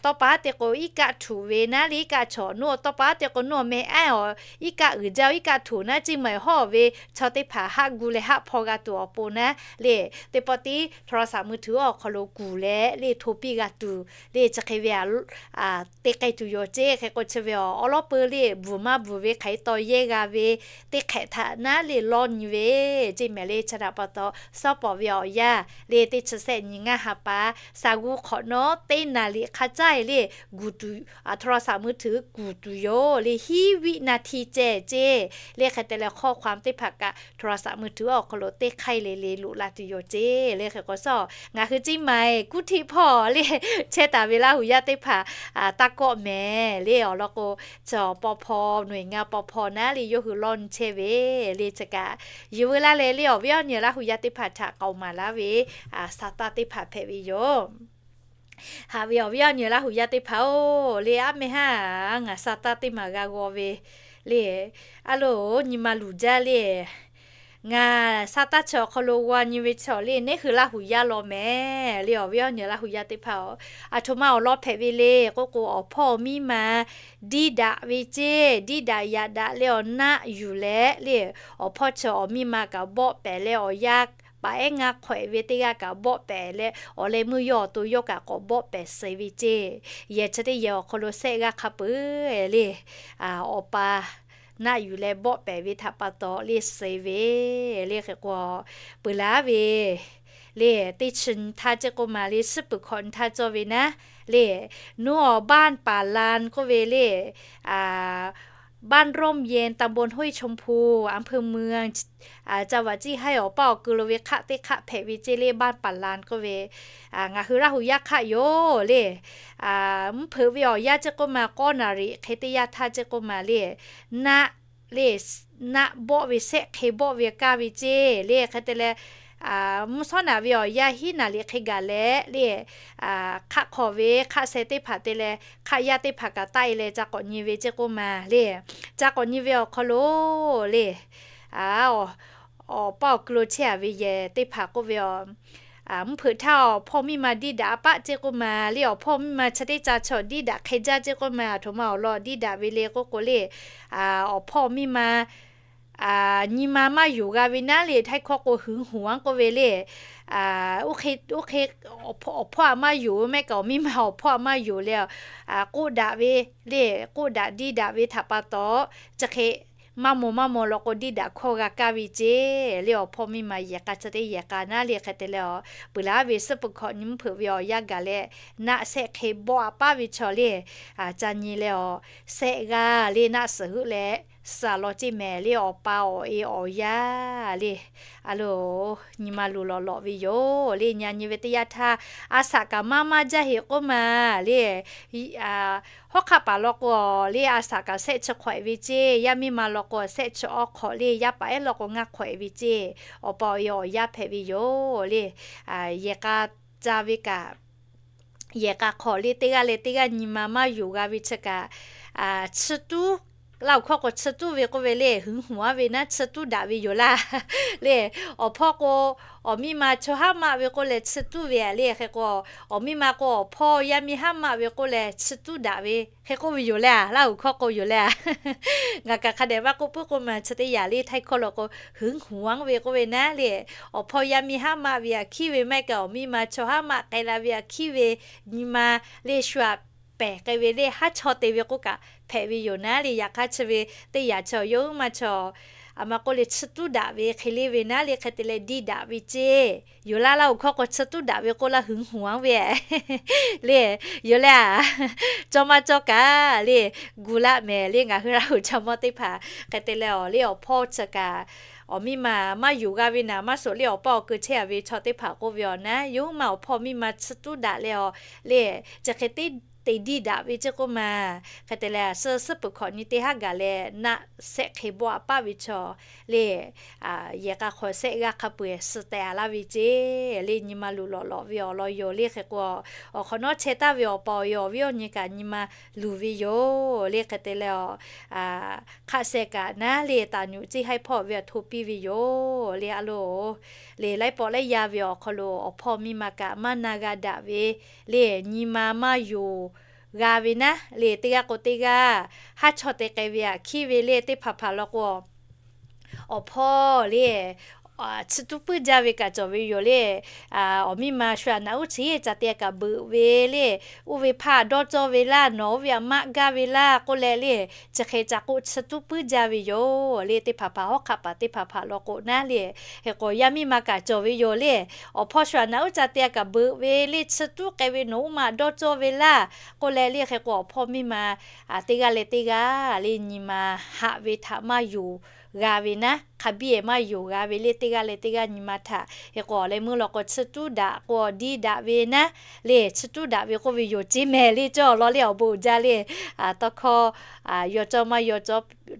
tawˇ pa te k'o iˉ kaˆ htuꞈ ve naˉ le iˉ kaˆ chaw nuˇ tawˇ pa te k'o nuˇ meh aˉ awˬ iˉ kaˆ uiˍ jaˇ iˉ kaˆ htuꞈ naˉ ceˇ maˬ hawˇ ve chaw teˇ hpaˍ haˆ gu leh haˆ hpaw g'a tuˬ awˬ pon naˉ le, teˇ pawˆ tiˉ โทรศัพท์มือถือ awˬ hk'aw lo kuˬ leh le hto piˇ g'a tuˬ le chi hk'e ve te k'ai tuˬ yoˬ ceˇ. Hk'e k'o chi ve awˬ awˉ lawˉ peu le bvuhˬ maˇ bvuhˬ ve hk'aˬ hk'e taw yehˇ g'a ve teˇ hk'ehꞈ htaꞈ naˉ le lawˇ nyi ve ceˇ mehˍ le. Chi htaꞈ pa taw shawˉ pawˍ ve awˬ yanˇ le teˇ chi sehˆ nyi ngaˇ ha pa, shaˍ g'u hk'awꞈ nawˉ teˇ naˍ liꞈ hk'a caˇ e le guˬ tuˬ โทรศัพท์มือถือ kuˬ tuˬ yoˬ le hiˉ viˆ naˍ hti ceh ceˇ le hk'e te leh ข้อความ teˇ hpaˍ kaꞈ โทรศัพท์มือถือ awˬ hk'aw lo teˇ hk'aiˇ le le loꞈ la tuˬ yoˬ ceˇ. Le hk'e k'o shawˉ ngaˬ hui ceˇ maˬ kuˉ htiˆ hpawˇ le chehˇ taˍ ve Laˇ huˍ yaˇ teˇ hpaˍ taˇ kawˆ mehˍ le awˬ lawn k'o, chi paw hpawˇ หน่วยงาน paw hpawˇ naˉ le yawˇ hui lawˇ nyi chehˇ ve le chi kaꞈ, yehˬ veu laˇ leh le awˬ viˉ awˬ nyi Laˇ huˍ yaˇ teˇ hpaˍ htaꞈ k'aoˍ maˍ laˇ ve สาธารณะ teˇ hpaˍ hpehꞈ ve yoˬ. Haꞈ ve awˬ viˉ awˬ nyi Laˇ huˍ yaˇ teˇ hpaˍ-oˬ, le aˉ meh haˉ ngaˬ สาธารณะ teˇ maˬ g'a g'aw ve le, a loˬ nyi ma luˬ jaˇ le. Ngaˬ สาธารณะ chi awˬ hk'aw lo g'aw nyi ve chaw le neˉ hui Laˇ huˍ yaˇ law mehˍ le awˬ viˉ awˬ nyi Laˇ huˍ yaˇ teˇ hpaˍ-oˬ, aˬ htoꞈ ma awˬ lawn hpehꞈ ve le k'oˆ k'o, awˬ hpawˇ awˬ miˇ ma diˇ daꞈ ve ceˇ, diˇ daꞈ yaꞈ daꞈ leh awˬ naˆ yuˬ leh le, awˬ hpawˇ chi awˬ miˇ ma kaꞈ bawˆ pehˍ leh awˬ yaˇ paˍ ehˉ ngaˇ hk'awꞈ-e ve teˇ g'aˇ kaꞈ bawˆ pehˍ leh awˬ leh meuˇ yawˇ awˬ to yawˇ kaꞈ k'awꞈ bawˆ pehˍ suh ve ceˇ. Yehˬ chi teˇ yehˬ awˬ hk'aw lo shehˆ g'aˇ hk'a peuˬ le, awˬ pa naˆ yuˬ leh bawˆ pehˍ ve htaꞈ pa taw le suh ve le hk'e k'o, peuˬ laˇ ve le teˇ chi nyi htaˇ ceˇ k'oˆ maˬ le, suhˉ peuˬ hkawꞈ nyi htaˇ cawˇ ve naˉ le, นครปฐม k'oˆ ve le บ้านร่มเย็น ตำบลห้วยชมพู อำเภอเมือง จังหวัดเชียงราย awˬ paˇ awˬ keu lo ve hk'aˆ teˇ hk'aˆ hpehꞈ ve ceˇ le บ้านป่าลาน k'oˆ ve, ngaˬ hui Laˇ huˍ yaˇ hk'aˆ yoˬ le. Mvuhˇ hpeuꞈ ve awˬ yanˇ ceˇ k'oˆ maˬ k'awˇ naˍ riˍ hk'e teˇ yanˇ htaˇ ceˇ k'oˆ maˬ le, naˆ le naˆ bawˆ ve shehˆ hk'e bawˆ ve kaˇ ve ceˇ le hk'e te leh, mvuhˇ shawˉ naꞈ ve awˬ yanˇ hiˉ naˍ liꞈ hk'e gaˬ leh le, hk'aˆ hk'aw ve hk'aˆ sheh teˇ hpaˍ te leh hk'aˆ yaˇ teˇ hpaˍ kaꞈ taˆ e leh ca k'awꞈ nyi ve ceˇ k'oˆ maˬ le, ca k'awꞈ nyi ve awˬ hk'aw lo le awˬ paˇ awˬ keu lo chehˇ a ve yehˬ teˇ hpaˍ k'oˆ ve, mvuhˇ hpeuꞈ htaˇ awˬ hpawˇ miˇ ma diˇ daꞈ a paˆ ceˇ k'oˆ maˬ le, awˬ hpawˇ miˇ ma chi teˇ ca chaw diˇ daꞈ hk'e jaˇ ceˇ k'oˆ maˬ, aˬ htoꞈ ma awˬ lawn diˇ daꞈ ve le k'oˆ k'o le, awˬ hpawˇ miˇ ma nyi ma maˇ yonˍ g'a ve naˉ le, htaiˇ hkawˇ k'o หึงหวง k'oˆ ve le, oˇ hk'e awˬ hpawˇ a maˇ yonˍ mehˆ kaꞈ awˬ miˇ ma awˬ hpawˇ a maˇ yonˍ leh, k'oˆ daꞈ ve le, k'oˆ daꞈ diˇ daꞈ ve htaꞈ pa taw, chi hk'e maˇ maw maˇ maw law k'o diˇ daꞈ hkawˇ g'a kaˇ ve ceˇ le, awˬ hpawˇ miˇ ma yehˬ k'a chi teˇ yehˬ k'a naˉ le hk'e te leh, peuˬ laˇ ve suhˉ peuˬ hkawꞈ nyi mvuhˇ hpeuꞈ ve awˬ yanˇ gaˬ leh naˆ shehˆ hk'e bawˆ a paˆ ve chaw le, ca nyi leh awˬ shehˆ g'aˇ le naˆ suhˍ heuˆ leh suhˍ law ceˇ mehˍ le, awˬ pa awˬ e awˬ yanˇ le, a loˬ nyi ma luˬ lawꞈ lawꞈ ve yoˬ le. Nyi a nyi ve teˇ yanˇ htaˇ, a shaꞈ kaꞈ maˇ maˇ jaˇ heˆ k'oˆ maˬ le, hawˉ hk'aˆ paˍ law k'o le a shaꞈ kaꞈ shehˆ chi hk'awꞈ e ve ceˇ, yaˇ miˇ ma law k'o shehˆ chi awˇ hk'awꞈ le, yaˇ paˍ ehˉ law k'o ngaˇ hk'awꞈ e ve ceˇ, awˬ pa awˬ e awˬ yanˇ hpehꞈ ve yoˬ le. Yehˬ k'a ca ve kaꞈ, yehˬ k'a hk'awꞈ le teˇ g'aˇ leh teˇ g'aˇ nyi ma maˇ yonˍ g'a ve chi kaꞈ, chi tuˉ, Laˇ huˍ hkawˇ k'o chi tuˉ ve k'oˆ ve le, หึงหวง ve naˉ chi tuˉ daꞈ ve yoˬ laˇ le. Awˬ hpawˇ k'o awˬ miˇ ma chaw haˉ maˆ ve k'oˆ leh chi tuˉ ve a le hk'e k'o, awˬ miˇ ma k'o awˬ hpawˇ yaˇ miˇ haˉ maˆ ve k'oˆ leh chi tuˉ daꞈ ve hk'e k'oˆ ve yoˬ le a, Laˇ huˍ hkawˇ k'o yoˬ le a. Ngaˬ kaꞈ hk'a dehꞈ maˇ k'oˆ puiˉ k'oˆ maˬ chi teˇ yanˇ le, htaiˇ hkawˇ law k'o หึงหวง ve k'oˆ ve naˉ le, awˬ hpawˇ yaˇ miˇ haˉ maˆ ve a hkiˉ ve maˇ heˆ kaꞈ awˬ miˇ ma chaw haˉ maˆ k'ai la ve a hkiˉ ve nyi ma le shu aꞈ pehˬ k'ai ve le haˉ chaw te ve k'oˆ kaꞈ hpehꞈ ve yoˬ naˉ le. Yaꞈ hk'aˇ chi ve teˇ yanˇ chaw yawˇ huiˉ ma chaw a ma k'oˆ le chi tuˉ daꞈ ve hk'e le ve naˉ le hk'e te leh diˇ daꞈ ve ceˇ yoˬ laˇ. Laˇ huˍ hkawˇ k'o chi tuˉ daꞈ ve k'oˆ laˇ หึงหวง ve le yoˬ le a. Cawˇ maˇ cawˇ kaꞈ le gu laˆ mehˍ le, ngaˬ hui Laˇ huˍ chaw mawˇ teˇ hpaˍ hk'e te leh awˬ le awˬ hpawˇ chi kaꞈ Awˬ miˇ ma maˇ yonˍ g'a ve naˍ maˇ suhˍ le, awˬ paˇ awˬ keu chehˇ a ve chaw teˇ hpaˍ k'oˆ ve awˬ naˉ, yawˇ hui ma awˬ hpawˇ miˇ ma chi tuˉ daꞈ leh awˬ le, chi hk'e teˇ te diˇ daꞈ ve ceˇ k'oˆ ma. Hk'e te leh, suh suhˉ peuˬ hkawꞈ nyi teˇ haˉ gaˬ leh naˆ shehˆ hk'e bawˆ a paˆ ve chaw le, yehˬ k'a hk'aw shehˆ g'aˇ hk'a peu-eˬ suh teh a laˇ ve ceˇ le. Nyi ma luˬ lawꞈ lawꞈ ve awˬ lawn yoˬ le. Hk'e k'o, awˬ hk'awꞈ nawˉ chehˇ taˍ ve awˬ pa awˬ e awˬ viˉ awˬ nyi kaꞈ nyi ma luˬ ve yoˬ le. Hk'e te leh, hk'aˆ sheh kaꞈ naˉ le, taˍ nyuꞈ ceˇ haiˉ hpawˇ ve awˬ hto piˇ ve yoˬ le. A lo le, laiˉ pawˆ laiˉ yaˇ ve awˬ hk'aw lo awˬ hpawˇ miˇ ma kaꞈ maˇ na g'a daꞈ ve le, nyi ma maˇ yonˍ g'a ve naˉ le, teˇ g'aˇ k'o teˇ g'aˇ haˉ chawˇ te k'ai ve aꞈ hkiˉ ve le. Teˇ hpaˍ hpaˍ law k'o, awˬ hpawˇ le, chi tuˉ puiˉ jaˇ ve kaꞈ cawˬ ve yoˬ le. Awˬ miˇ ma shu aꞈ naꞈ uˉ chi ca te kaꞈ beuꞈ ve le, oˇ ve hpaˇ dawˇ cawˇ ve laˇ, nawˬ oˇ ve aꞈ maˆ gaˇ ve laˇ k'oˆ leh le, chi hk'e ca k'oˆ chi tuˉ puiˉ jaˇ ve yoˬ le. Teˇ hpaˍ hpaˍ hawˉ hk'aˆ paˍ teˇ hpaˍ hpaˍ law k'o naˉ le, hk'e k'o yaˇ miˇ ma kaꞈ cawˬ ve yoˬ le. Awˬ hpawˇ shu aꞈ naꞈ uˉ ca te kaꞈ beuꞈ ve le, chi tuˉ k'ai ve nawˬ oˇ ma dawˇ cawˇ ve laˇ k'oˆ leh le, hk'e k'o awˬ hpawˇ miˇ ma teˇ g'aˇ leh teˇ g'aˇ le nyi ma haꞈ ve htaꞈ maˇ yonˍ g'a ve naˉ, hk'a biˇ maˇ yonˍ g'a ve le, teˇ g'aˇ leh teˇ g'aˇ nyi ma htaꞈ. Hk'e k'o awˬ leh meuˇ law k'o chi tuˉ daꞈ k'o diˇ daꞈ ve naˉ le, chi tuˉ daꞈ ve k'oˆ ve yoˬ ceˇ mehˍ le. Cawˇ awˬ lawn le awˬ bon uiˍ jaˇ le. Tawˇ hkawˇ yaw cawˇ maˇ yaw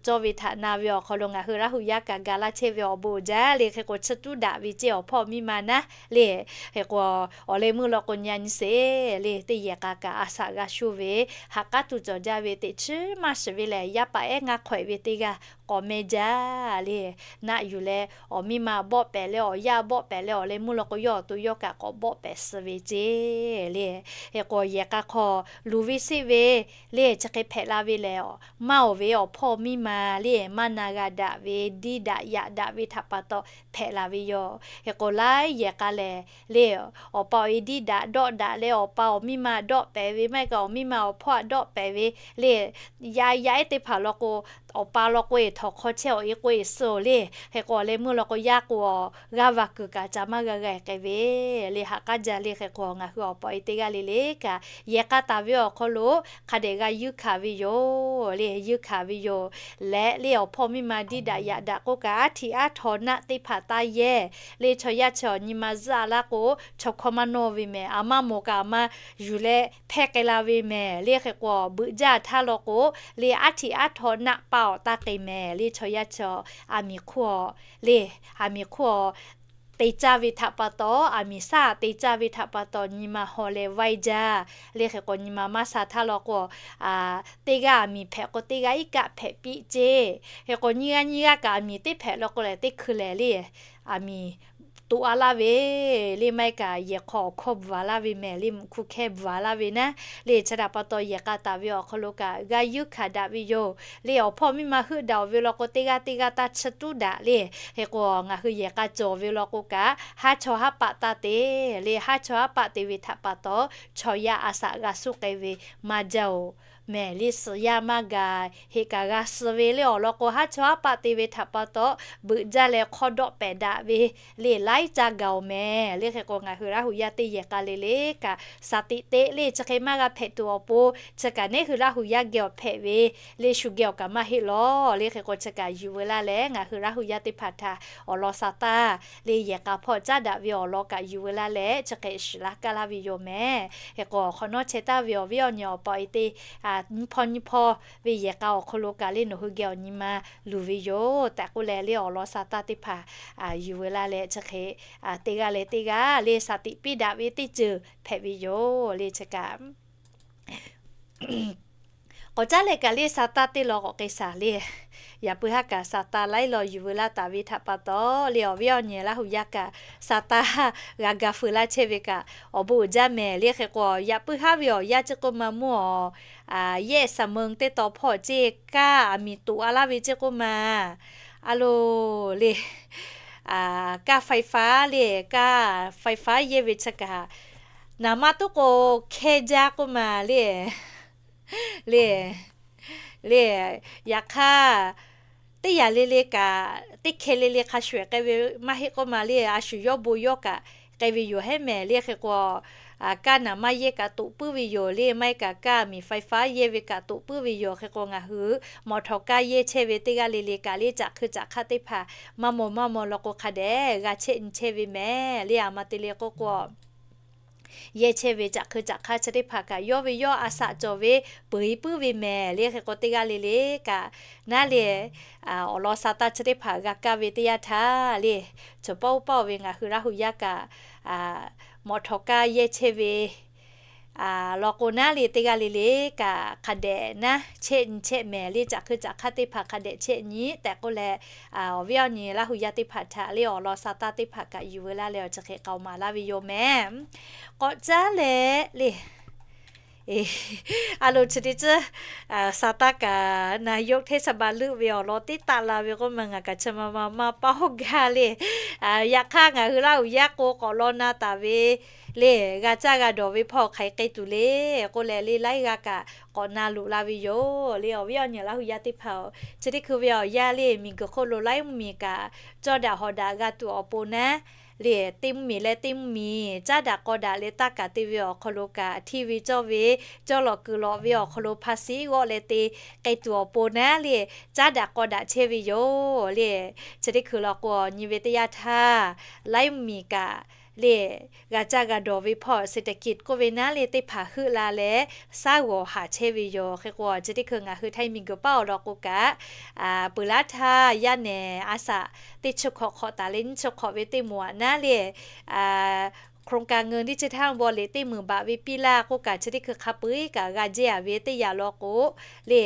cawˇ ve htaꞈ na ve awˬ hk'aw lo ngaˬ hui Laˇ hu yaˇ kaꞈ ga laˇ chehˇ ve awˬ bon uiˍ jaˇ le. Hk'e k'o chi tuˉ daꞈ ve ceˇ awˬ hpawˇ miˇ ma naˉ le. Hk'e k'o awˬ leh meuˇ law k'o nyi a nyi sheˍ le, teˇ yehˬ k'a kaꞈ a shaꞈ g'a shuˇ ve, haꞈ k'aˉ tuˬ cawˬ jaˇ ve teꞈ chi maˇ shiˍ ve lehˬ, yaˇ paˍ ehˉ ngaˇ hk'awehꞈ ve teˇ g'aˇ k'awꞈ meh jaˇ le. Naˆ yuˬ leh awˬ miˇ ma bawˆ pehˍ leh awˬ yaˇ bawˆ pehˍ leh awˬ leh meuˇ law k'o yawˇ awˬ to yawˇ kaꞈ k'awꞈ bawˆ pehˍ suh ve ceˇ le. Hk'e k'o yehˬ k'a hk'aw luˬ ve sheˆ ve le chi hk'e hpehꞈ la ve lehˬ, maˇ awˬ ve awˬ hpawˇ miˇ ma le maˇ na g'a daꞈ ve, diˇ daꞈ yaꞈ daꞈ ve htaꞈ pa taw hpehꞈ la ve yoˬ. Hk'e k'o laiˉ yehˬ k'a lehˬ le, awˬ pa awˬ e diˇ daꞈ dawˆ daꞈ leh awˬ pa awˬ miˇ ma dawˆ pehˍ ve, maˇ heˆ k'o awˬ miˇ ma awˬ hpawˇ htaꞈ dawˆ pehˍ ve le, yaˇ yaˇ ehˉ teˇ hpaˍ law k'o, awˬ pa law k'o e htawnˍ hk'aw chehˇ awˬ e k'o e suh le. Hk'e k'o awˬ leh meuˇ law k'o yaˇ k'o g'aˇ va kuiˬ kaꞈ ca maˇ g'a g'a k'ai ve le, haꞈ k'aˉ jaˇ le. Hk'e k'o ngaˬ hui awˬ pa awˬ e teˇ g'aˇ le le kaꞈ yehˬ k'a taˍ ve awˬ hk'aw lo hk'a dehꞈ g'a yuˇ hkanˍ ve yoˬ le, yuˇ hkanˍ ve yoˬ. Leh le awˬ hpawˇ miˇ ma diˇ daꞈ yaꞈ daꞈ k'oˆ kaꞈ aˉ htiꞈ aˉ htaw naˆ teˇ hpaˍ taˇ yehˇ le. Chaw yaˇ chi awˬ nyi ma zuhˆ a laˇ k'o chaw hkawˇ maˇ nawˇ ve mehˍ, a maˇ mawˬ kaꞈ a maˇ yuˬ leh hpehˇ k'ai la ve mehˍ le. Hk'e k'o beuꞈ jaˇ htaˇ law k'o le aˉ htiꞈ aˉ htaw naˆ paˇ awˬ taˇ k'e mehˍ le. Chaw yaˇ chi a miˍ hk'oˆ le, a miˍ hk'oˆ te caˇ ve htaꞈ pa taw, aˬ miˍ shaˉ te caˇ ve htaꞈ pa taw nyi ma haw leh vaiˇ jaˇ le. Hk'e k'o nyi ma maˇ sha htaˇ law k'o, teˇ g'aˇ aˬ miˍ hpehꞈ k'o teˇ g'aˇ iˉ kaˆ hpehꞈ piˇ ceˇ. Hk'e k'o nyiˇ g'aˇ nyiˇ g'aˇ kaꞈ aˬ miˍ teˇ hpehꞈ law k'o lehˬ teˇ hkui lehˬ le, aˬ miˍ toꞈ a laˇ ve le, maˇ heˆ kaꞈ yehˬ hk'aw awˬ hkawˇ bvuhꞈ a laˇ ve mehˍ le, mvuhꞈ hku hkehˇ bvuhꞈ a laˇ ve naˉ le. Chi htaꞈ pa taw yehˬ k'a taˍ ve awˬ hk'aw lo kaꞈ g'a yuˇ hkanˍ daꞈ ve yoˬ le. Awˬ hpawˇ miˇ ma heuˆ daꞈ ve law k'o teˇ g'aˇ teˇ g'aˇ taˇ chi tuˉ daꞈ le. Hk'e k'o ngaˬ hui yehˬ k'a cawˬ ve law k'o kaꞈ haˉ chawˇ haˉ paˆ taˇ te le. Haˉ chawˇ haˉ paˆ te ve htaꞈ pa taw chaw yaˇ a shaꞈ g'a suh k'ai ve maˇ jaˇ oˬ mehˍ le. Suh yaˇ maˇ gaˬ heꞈ kaꞈ g'a suh ve le. Awˬ lawn k'o haˉ chawˇ haˉ paˆ te ve htaꞈ pa taw beuꞈ jaˇ leh hk'awˇ dawˆ pehˍ daꞈ ve le, laiˉ caˇ gaˬ oˬ mehˍ le. Hk'e k'o ngaˬ hui Laˇ hu yaˇ teˇ yehˬ k'a le le kaꞈ shaˍ tiꞈ te le. Chi hk'e maˇ g'a hpehꞈ tuˬ awˬ pon chi kaꞈ neˉ hui Laˇ hu yaˇ geh awˬ hpehꞈ ve le, shu geh awˬ kaꞈ maˇ heˆ lawˬ le. Hk'e k'o chi kaꞈ yuˬ veu laˇ leh ngaˬ hui Laˇ hu yaˇ teˇ hpaˍ htaꞈ awˬ lawn sha taˇ le, yehˬ k'a hpawˇ caˉ daꞈ ve awˬ lawn kaꞈ yuˬ veu laˇ leh chi hk'e shiˍ laˇ kaˇ laˇ ve yoˬ mehˍ. Hk'e k'o awˬ hk'awꞈ nawˉ chehˇ taˍ ve awˬ viˉ awˬ nyi awˬ pa awˬ e teˇ nyiˇ hpawˇ nyiˇ hpawˇ ve yehˬ k'a awˬ hk'aw lo kaꞈ le nawˬ hui geh awˬ nyi ma luˬ ve yoˬ tehꞈ k'oˆ leh le awˬ lawn sha taˇ teˇ hpaˍ yuˬ veu laˇ leh chi hk'e teˇ g'aˇ leh teˇ g'aˇ le shaˍ tiꞈ piˇ daꞈ ve teˇ ceuˬ hpehꞈ ve yoˬ le. Chi kaꞈ k'awꞈ caˉ leh kaꞈ le sha taˇ teˇ law k'awꞈ k'ai shaˍ le. Yaꞈ puiˉ haˉ kaꞈ sha taˇ laiˉ law yuˬ veu laˇ taˍ ve htaꞈ pa taw le awˬ viˉ awˬ nyi Laˇ hu yaˇ kaꞈ sha taˇ g'a ga feu laˇ chehˇ ve kaꞈ awˬ bon uiˍ jaˇ mehˍ le. Hk'e k'o yaꞈ puiˉ haˉ ve awˬ yaˇ ceˇ k'oˆ ma mawˇ awˬ yehˆ saˍ meunˍ teˇ taw hpawˇ ceˇ kaꞈ aˬ miˍ toꞈ a laˇ ve ceˇ k'oˆ ma a lo le kaˇ faiˍ faˍ le, kaˇ faiˍ faˍ yehˇ ve chi kaꞈ naˍ ma tuˉ k'o hkehˇ jaˇ k'oˆ ma le. Le, le, yaꞈ hk'aˇ teˇ yanˇ le le kaꞈ teˇ hkeh le le hk'a shuˍ k'ai ve maˇ heˆ k'oˆ ma le, a shu yawˇ bon yawˇ kaꞈ k'ai ve yoˬ hehˉ mehˍ le. Hk'e k'o kaˇ naˍ maˇ yehˇ kaꞈ toꞈ puiˉ ve yoˬ le. Maˇ heˆ kaꞈ kaˇ miˬ faiˍ faˉ yehˇ ve kaꞈ toꞈ puiˉ ve yoˬ. Hk'e k'o ngaˬ hui mawˬ htawˍ kaˇ yehˇ chehˇ ve teˇ g'aˇ le le kaꞈ le caꞈ hkui caꞈ hk'aˇ teˇ hpaˍ maˇ maw maˇ maw law k'o hk'a dehꞈ g'a chehˇ nyi chehˇ ve mehˍ le. A ma te le k'oˆ k'o, yehˇ chehˇ ve caꞈ hkui caꞈ hk'aˇ chi teˇ hpaˍ kaꞈ yawˇ ve yawˇ a shaꞈ cawˬ ve peuˬ e puiˉ ve mehˍ le. Hk'e k'o teˇ g'aˇ le le kaꞈ naˉ le awˬ lawn sa taˇ chi teˇ hpaˍ g'a kaˇ ve teˇ yanˇ htaˇ le, chaw paˇ oˇ paˇ ve ngaˬ hui Laˇ hu yaˇ kaꞈ mawˬ htawˍ kaˇ yehˇ chehˇ ve law k'o naˉ le teˇ g'aˇ le le kaꞈ hk'a dehꞈ naˉ chehˇ nyi chehˇ mehˍ le. Caꞈ hkui caꞈ hk'aˇ teˇ hpaˍ hk'a dehꞈ chehˇ nyi tehꞈ k'oˆ leh, awˬ viˉ awˬ nyi Laˇ hu yaˇ teˇ hpaˍ htaꞈ le awˬ lawn sa taˇ teˇ hpaˍ kaꞈ yuˬ veu laˇ leh awˬ chi hk'e k'aoˍ maˍ laˇ ve yoˬ mehˍ. K'awꞈ caˉ leh le, a lo chi teˇ ceuˬ sa taˇ kaꞈ na yawˇ hteˇ saˍ baˬ leuˆ ve awˬ lawn teˇ taˆ la ve k'oˆ ma ngaˬ kaꞈ chi ma ma maˇ paˇ hawˇ gaˇ le. Yaꞈ hk'aˇ ngaˬ hui Laˇ hu yaˇ k'o k'awꞈ law na taˍ ve le, g'a caˇ g'a dawˬ ve hpawˇ hk'aˬ hk'e k'ai tuˬ le k'oˆ leh le laiˉ g'aˇ kaꞈ k'awꞈ na loꞈ la ve yoˬ le. Awˬ viˉ awˬ nyi Laˇ hu yaˇ teˇ hpaˍ-oˬ, chi teˇ hkui ve awˬ yanˇ le miˬguiˬ hk'oˆ lo laiˉ mvuhˇmiˬ kaꞈ cawˇ daꞈ hawˍ daꞈ g'a tuˬ awˬ pon naˉ le, teˇ mvuhˇmiˬ leh teˇ mvuhˇmiˬ caˉ daꞈ k'aw daꞈ leh taˇ kaˬ te ve awˬ hk'aw lo kaꞈ hteˇ ve cawˇ ve cawˇ lawꞈ kuiˬ lawꞈ ve awˬ hk'aw lo hpa shiˉ g'awˆ leh te k'ai tuˬ awˬ pon naˉ le, caˉ daꞈ k'aw daꞈ chehˇ ve yoˬ le. Chi teˇ hkui law k'o nyi ve teˇ yanˇ htaˇ laiˉ mvuhˇmiˬ kaꞈ le g'a caˇ g'a dawˬ ve hpawˇ เศรษฐกิจ k'oˆ ve naˉ le teˇ hpaˍ heuˆ la leh shaˉ g'awˬ haˍ chehˇ ve yoˬ. Hk'e k'o chi teˇ hkui ngaˬ hui Htaiˇ miˬguiˬ paˉ awˬ lawn k'o kaꞈ peuˬ laˇ htaˇ yaˇ nehˬ a shaꞈ teˇ chi hkawꞈ hk'awꞈ taˍ leh nyiˇ chi hkawꞈ ve teˇ moˍ aꞈ naˉ le โครงการเงินดิจิทัลวอลเล็ต teˇ meunˍ baꞈ ve piˇ laˇ k'oˆ kaꞈ chi teˇ hkui hk'a peu-eˬ kaꞈ g'a jehˇ a ve teˇ yanˇ law k'o le,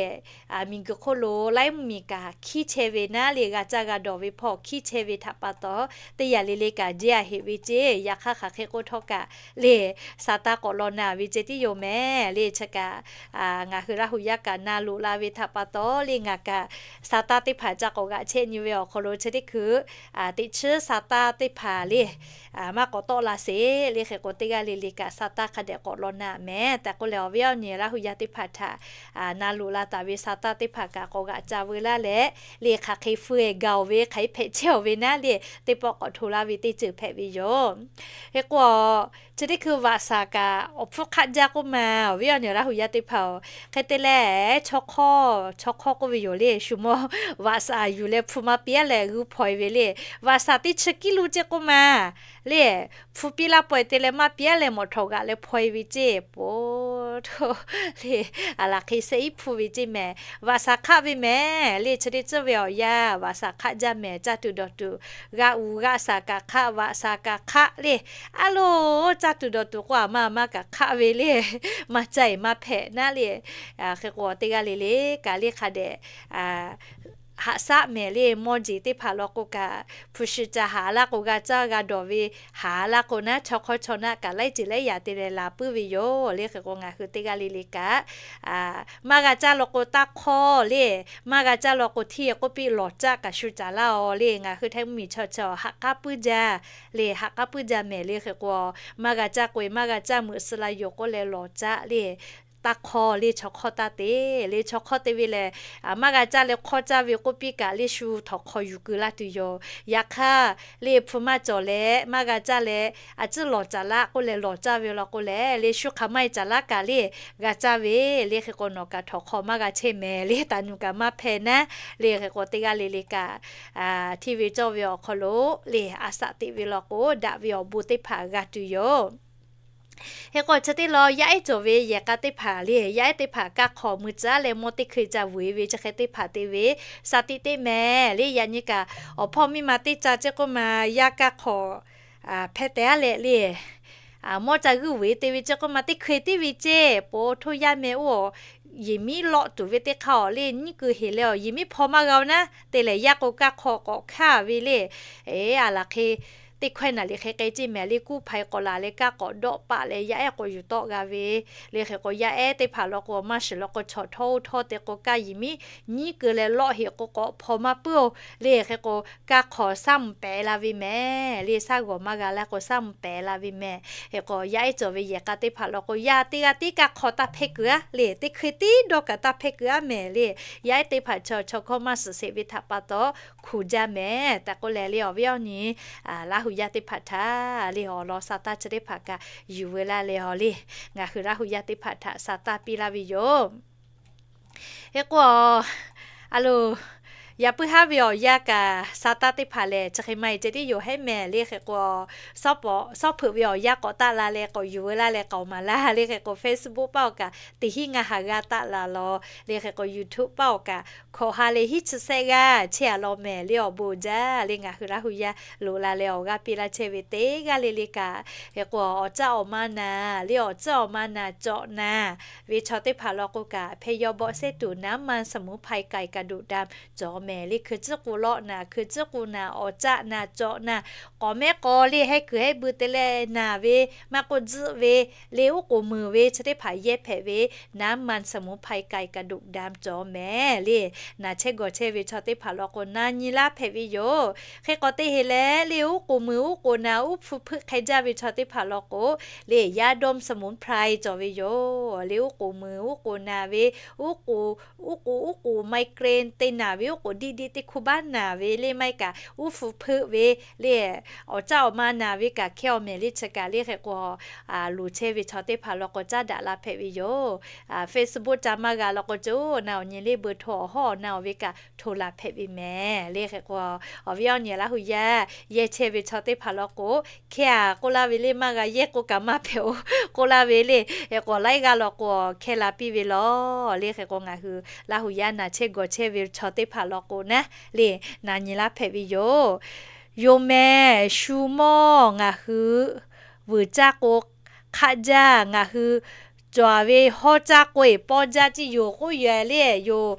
miˬguiˬ hk'oˆ lo laiˉ mvuhˇmiˬ kaꞈ hkiˉ chehˇ ve naˉ le g'a caˇ g'a dawˬ ve hpawˇ hkiˉ chehˇ ve htaꞈ pa taw teˇ yanˇ le le kaꞈ jehˇ a heꞈ ve ceˇ. Yaꞈ hk'aˇ hk'aˬ hk'e k'oˆ htawˇ kaꞈ le sa taˇ k'awꞈ law na ve ceh tiˉ yoˬ mehˍ le. Chi kaꞈ ngaˬ hui Laˇ hu yaˇ kaꞈ na loꞈ la ve htaꞈ pa taw le ngaˬ kaꞈ sa taˇ teˇ hpaˍ ca k'awꞈ g'aꞈ chehˇ nyi ve awˬ hk'aw lo chi teˇ hkui teꞈ chiˉ sa taˇ teˇ hpaˍ le maˇ k'awꞈ tawˆ la sheˍ le. Hk'e k'o teˇ g'aˇ le le kaꞈ sa taˇ hk'a dehꞈ k'awꞈ law na mehˍ tehꞈ k'oˆ leh awˬ viˉ awˬ nyi Laˇ hu yaˇ teˇ hpaˍ htaꞈ na loꞈ la taˍ ve sa taˇ teˇ hpaˍ kaꞈ k'awꞈ g'aꞈ ca veu laˇ leh le hk'aˬ hk'e feu-eˬ gaˬ-oˬ ve hk'aˬ hk'e hpehꞈ chehˇ-oˬ ve naˉ le teˇ pawˆ k'awꞈ hto laˇ ve teˇ ceuˬ hpehꞈ ve yoˬ. Hk'e k'o chi teˇ hkui vaꞈ shaˍ kaꞈ awˬ hpfuhˇ hk'aˆ jaˇ k'oˆ ma awˬ viˉ awˬ nyi Laˇ hu yaˇ teˇ hpaˍ-oˬ, hk'e te leh chaw hk'awˇ chaw hk'awˇ k'oˆ ve yoˬ le. Shu mawˇ vaꞈ shaˍ yuˬ leh hpu maˇ piˇ-a leh g'uiˇ hpaw-e ve le. Vaꞈ shaˍ teˇ chi kiˇ lo ceˇ k'oˆ ma le hpu piˇ laˇ paweh te leh maˇ piˇ-a leh mawꞈ htawꞈ g'aꞈ leh hpaw-e ve ceˇ po htawˇ le, a laˬ hk'e shehˆ iˉ hpu ve ceˇ mehˍ. Vaꞈ shaˍ hk'aˆ ve mehˍ le. Chi teˇ tcuhˇ ve awˬ yanˇ vaꞈ shaˍ hk'aˆ jaˇ mehˍ. Caˇ tuˬ dawˬ tuˬ g'a uiˍ g'aˆ shaˍ kaꞈ hk'aˆ, vaꞈ shaˍ kaꞈ hk'aˆ le. A loˬ caˇ tuˬ dawˬ tuˬ k'oˆ a maˇ maˇ kaꞈ hk'aˆ ve le. Maˇ caˇ-eˬ maˇ hpehꞈ naˉ le. Hk'e k'o teˇ g'aˇ le le kaꞈ le hk'a dehꞈ haꞈ shaˆ mehˍ le. Mawˇ jeˬ teˇ hpaˍ law k'o kaꞈ hpu shi ca haˍ laˇ k'o g'a caˇ g'a dawˬ ve haˍ laˇ k'o naˉ chaw hk'awˇ chaw naˆ kaꞈ laiˉ ceuˬ laiˉ yaꞈ te leh la puiˉ ve yoˬ le. Hk'e k'o ngaˬ hui teˇ g'aˇ le le kaꞈ maˇ g'a caˇ law k'o taˇ hk'awˇ le, maˇ g'a caˇ law k'o hteˇ k'oˆ piˇ lawˬ caˆ kaꞈ shu caˍ laˇ-oˬ le. Ngaˬ hui Htaiˇ mvuhˇmiˬ chaw chaw haꞈ k'aˉ puiˉ jaˇ le, haꞈ k'aˉ puiˉ jaˇ mehˍ le. Hk'e k'o maˇ g'a caˇ k'o-e maˇ g'a caˇ meuꞈ suh la yoˬ k'oˆ leh lawˬ caˆ le. Taˇ hk'awˇ le chaw hk'awˇ taˇ te le. Chaw hk'awˇ te ve lehˬ maˇ g'a caˇ leh hk'awˇ caˇ ve k'oˆ piˇ kaꞈ le shu htawnˍ hk'aw yuˬ keu laˇ tuˬ yoˬ. Yaꞈ hk'aˇ le hpu maˇ cawˬ leh maˇ g'a caˇ leh a ciˉ lawˬ caˍ laˇ k'oˆ leh lawˬ caˇ ve law k'o lehˬ le shu hk'aˬ maˇ e caˍ laˇ kaꞈ le g'a caˇ ve le. Hk'e k'o nawˬ kaꞈ htawnˍ hk'aw maˇ g'a chehˇ mehˍ le. Taˍ nuˬ kaꞈ maˇ hpehꞈ naˉ le. Hk'e k'o teˇ g'aˇ le le kaꞈ hteˇ ve cawˇ ve awˬ hk'aw lo le a shaꞈ teꞈ ve law k'o daꞈ ve awˬ bon teˇ hpaˍ g'a tuˬ yoˬ. Hk'e k'o chi teˇ law yaˇ ehˉ cawˬ ve yehˬ k'a teˇ hpaˍ le, yaˇ ehˉ teˇ hpaˍ kaˇ hk'awꞈ mui tcuh-a leh mawˇ teˇ hkui ca vuiˬ-e ve chi hk'e teˇ hpaˍ te ve shaˍ tiꞈ teˇ mehˍ le. Yaꞈ nyi kaꞈ awˬ hpawˇ miˇ ma teˇ ca ceˇ k'oˆ ma yaˇ kaˇ hk'awꞈ hpehˇ teh-a leh le mawˇ ca g'uiˇ vuiˬ-e te ve ceˇ k'oˆ ma teˇ hkui tiˉ ve ceˇ po htoˇ yaˇ meh oˇ yehˬ miˉ lawˆ tuˬ ve teˇ hk'aˇ-oˬ le nyiˉ keu heˍ leh-oˬ yehˬ miˉ hpaw maˇ g'a-oˬ naˉ te lehˬ yaˇ k'o kaˇ hk'awꞈ k'awꞈ hkanˇ ve le. Eˬ, a laˬ hk'e teˇ hkawehˇ naˍ liꞈ hk'e k'ai ceˇ mehˍ le, kuˇ hpaˍ-e k'awꞈ laˬ leh kaˇ k'awꞈ dawˆ paˆ leh yaˇ ehˉ k'awꞈ yuˬ tawˆ g'a ve le. Hk'e k'o yaˇ ehˉ teˇ hpaˍ law k'o maˇ shiˍ law k'o chaw htawˇ oˇ htawˇ te k'o kaˇ yehˬ miˉ nyiˉ keu leh lawˆ heˍ k'o k'awꞈ hpaw maˇ puiˉ-oˬ le. Hk'e k'o kaˇ hk'awꞈ shaˉ mvuhˇ pehˍ la ve mehˍ le. Shaˉ g'awˬ maˇ g'a la k'o shaˉ mvuhˇ pehˍ la ve mehˍ. Hk'e k'o yaˇ ehˉ cawˬ ve yehˬ k'a teˇ hpaˍ law k'o yaˇ teˇ g'aˇ tiˉ kaˇ hk'awꞈ taˇ hpehˇ kuiˬ-a le, teˇ hkui tiˉ dawˇ kaꞈ taˇ hpehˇ kuiˬ-a mehˍ le. Yaˇ ehˉ teˇ hpaˍ chaw chaw hkawˇ maˇ shiˍ sheˍ ve htaꞈ pa taw hkuˬ jaˇ mehˍ tehꞈ k'oˆ leh le awˬ viˉ awˬ nyi Laˇ hui yaˇ teˇ hpaˍ htaꞈ le awˬ lawn sa tanˇ chi teˇ hpaˍ kaꞈ yuˬ veu laˇ leh awˬ le, ngaˬ hui Laˇ hu yaˇ teˇ hpaˍ htaꞈ sa tanˇ piˇ laˇ ve yoˬ. Hk'e k'o, a lo, yaꞈ puiˉ haˉ ve awˬ yanˇ kaꞈ sa tanˇ teˇ hpaˍ lehˬ chi hk'e maˇ heˆ ceh tiˉ yoˬ hehˉ mehˍ le. Hk'e k'o, sawˉ pawˍ sawˉ hpeuꞈ ve awˬ yanˇ k'awꞈ taˆ la leh k'awꞈ yuˬ veu laˇ leh k'awꞈ maˍ laˇ le. Hk'e k'o, Facebook paˇ awˬ kaꞈ teˇ hinˉ ngaˇ ha g'aˇ taˆ la law le. Hk'e k'o, YouTube paˇ awˬ kaꞈ hkawꞈ ha leh hiˉ chi sehˆ g'aˇ chehˇ a law mehˍ le awˬ bon jaˇ le. Ngaˬ hui Laˇ hu yaˇ loꞈ la leh awˬ g'aˇ piˇ laˇ chehˇ ve teˇ g'aˇ le le kaꞈ, hk'e k'o, awˬ caˆ awˬ ma naˍ le awˬ caˆ awˬ ma naˍ cawꞈ naˍ ve chaw teˇ hpaˍ law k'o kaꞈ พยาบาล เสร็จ น้ำมันสมุนไพรไก่กระดูกดำ cawˬ mehˍ le. Hkui ciˉ k'o lawˆ naˍ, hkui ciˉ k'o naˍ, awˬ caˆ naˍ cawꞈ naˍ, k'awꞈ mehˉ k'aw le heh kuiˬ heh bui te leh naˍ ve, maˇ k'oˆ tzuhˆ ve le, uˉ k'oˍ muiˬ ve chi teˇ hpaˍ yehˇ hpehꞈ ve, น้ำมันสมุนไพรไก่กระดูกดำ cawˬ mehˍ le. Naˍ chehˇ gawˬ chehˇ ve chaw teˇ hpaˍ law k'o na nyi laˇ hpehꞈ ve yoˬ. Hk'e k'o teˇ heˆ leh le, uˉ k'oˍ muiˬ uˉ k'oˍ naˍ uˉ hpu hpeuˆ hk'e jaˇ ve chaw teˇ hpaˍ law k'o le, ยาดมสมุนไพร cawˬ ve yoˬ le. Uˉ k'oˍ muiˬ uˉ k'oˍ naˍ ve, uˉ k'oˍ, uˉ k'oˍ uˉ k'oˍ ไมเกรน te naˍ ve, uˉ k'oˍ diˆ diˆ teˇ hkuˇ baˆ naˍ ve le, maˇ heˆ kaꞈ uˉ hpu hpeuˆ ve le, awˬ caˆ awˬ ma naˍ ve kaꞈ hkehˇ awˬ mehˍ le. Chi kaꞈ le hk'e k'o, loˍ chehˇ ve chaw teˇ hpaˍ law k'o caˉ daꞈ la hpehꞈ ve yoˬ. Facebook ca maˇ g'a law k'o, co na awˬ nyi le เบอร์โทร awˬ hawˉ awˬ na awˬ ve kaꞈ hto la hpehꞈ ve mehˍ le. Hk'e k'o, awˬ viˉ awˬ nyi Laˇ hu yaˇ yehˇ chehˇ ve chaw teˇ hpaˍ law k'o, hkehˇ a k'oˆ laˇ ve le, maˇ g'a yehˇ k'o kaꞈ maˇ hpehꞈ-oˬ k'oˆ laˇ ve le. Hk'e k'o, laiˉ g'aˇ law k'o hkehˇ la piˇ ve law le. Hk'e k'o, ngaˬ hui Laˇ hu yaˇ naˍ chehˇ gawˬ chehˇ ve chaw teˇ hpaˍ law k'o naˉ le, na nyi laˇ hpehꞈ ve yoˬ. Yoˬ mehˍ, shu mawˇ ngaˬ hui vuiˬ caˇ k'o hk'aˆ jaˇ. Ngaˬ hui cawˬ ve hawˉ caˇ k'oˆ-e pawˇ jaˇ ciˇ yoˬ k'oˆ yoˬ le. Yoˬ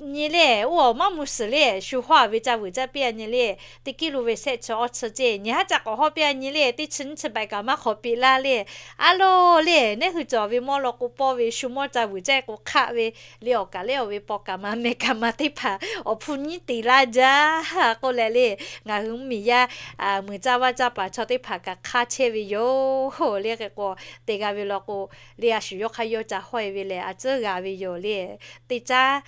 nyi le, oˇ awˬ maˇ mvuh suhˍ le, shu hawˉ a ve ca vuiˬ caˇ piˇ a nyi le, teˇ กิโลเมตร ve sehˆ chi awˇ chi ceˇ nyi haˉ ca k'awꞈ hawˉ piˇ a nyi le, teˇ chi nyiˇ chi baiˍ kaꞈ maˇ hk'awꞈ piˇ laˇ le. A lo le, neˉ hui cawˬ ve mawˇ law k'o pawˇ ve shu mawˇ ca vuiˬ caˇ k'o hk'aˆ ve le, awˬ kaˍ lehˉ awˬ ve paw kaˍ ma meh kaˍ ma teˇ hpaˍ awˬ hpu nyiˉ te laˇ jaˇ k'oˆ leh le, ngaˬ hui mvuhˇmiˬ yaˇ muiˬ caˇ vaˇ caˇ paˍ chaw teˇ hpaˍ kaꞈ hk'aˇ chehˇ ve yoˬ le. Hk'e k'o, te g'a ve law k'o le, a shu yawˇ hk'aˇ yawˇ ca hawˉ-e ve lehˬ a tcuhˉ g'a ve yoˬ le. Teˇ caˉ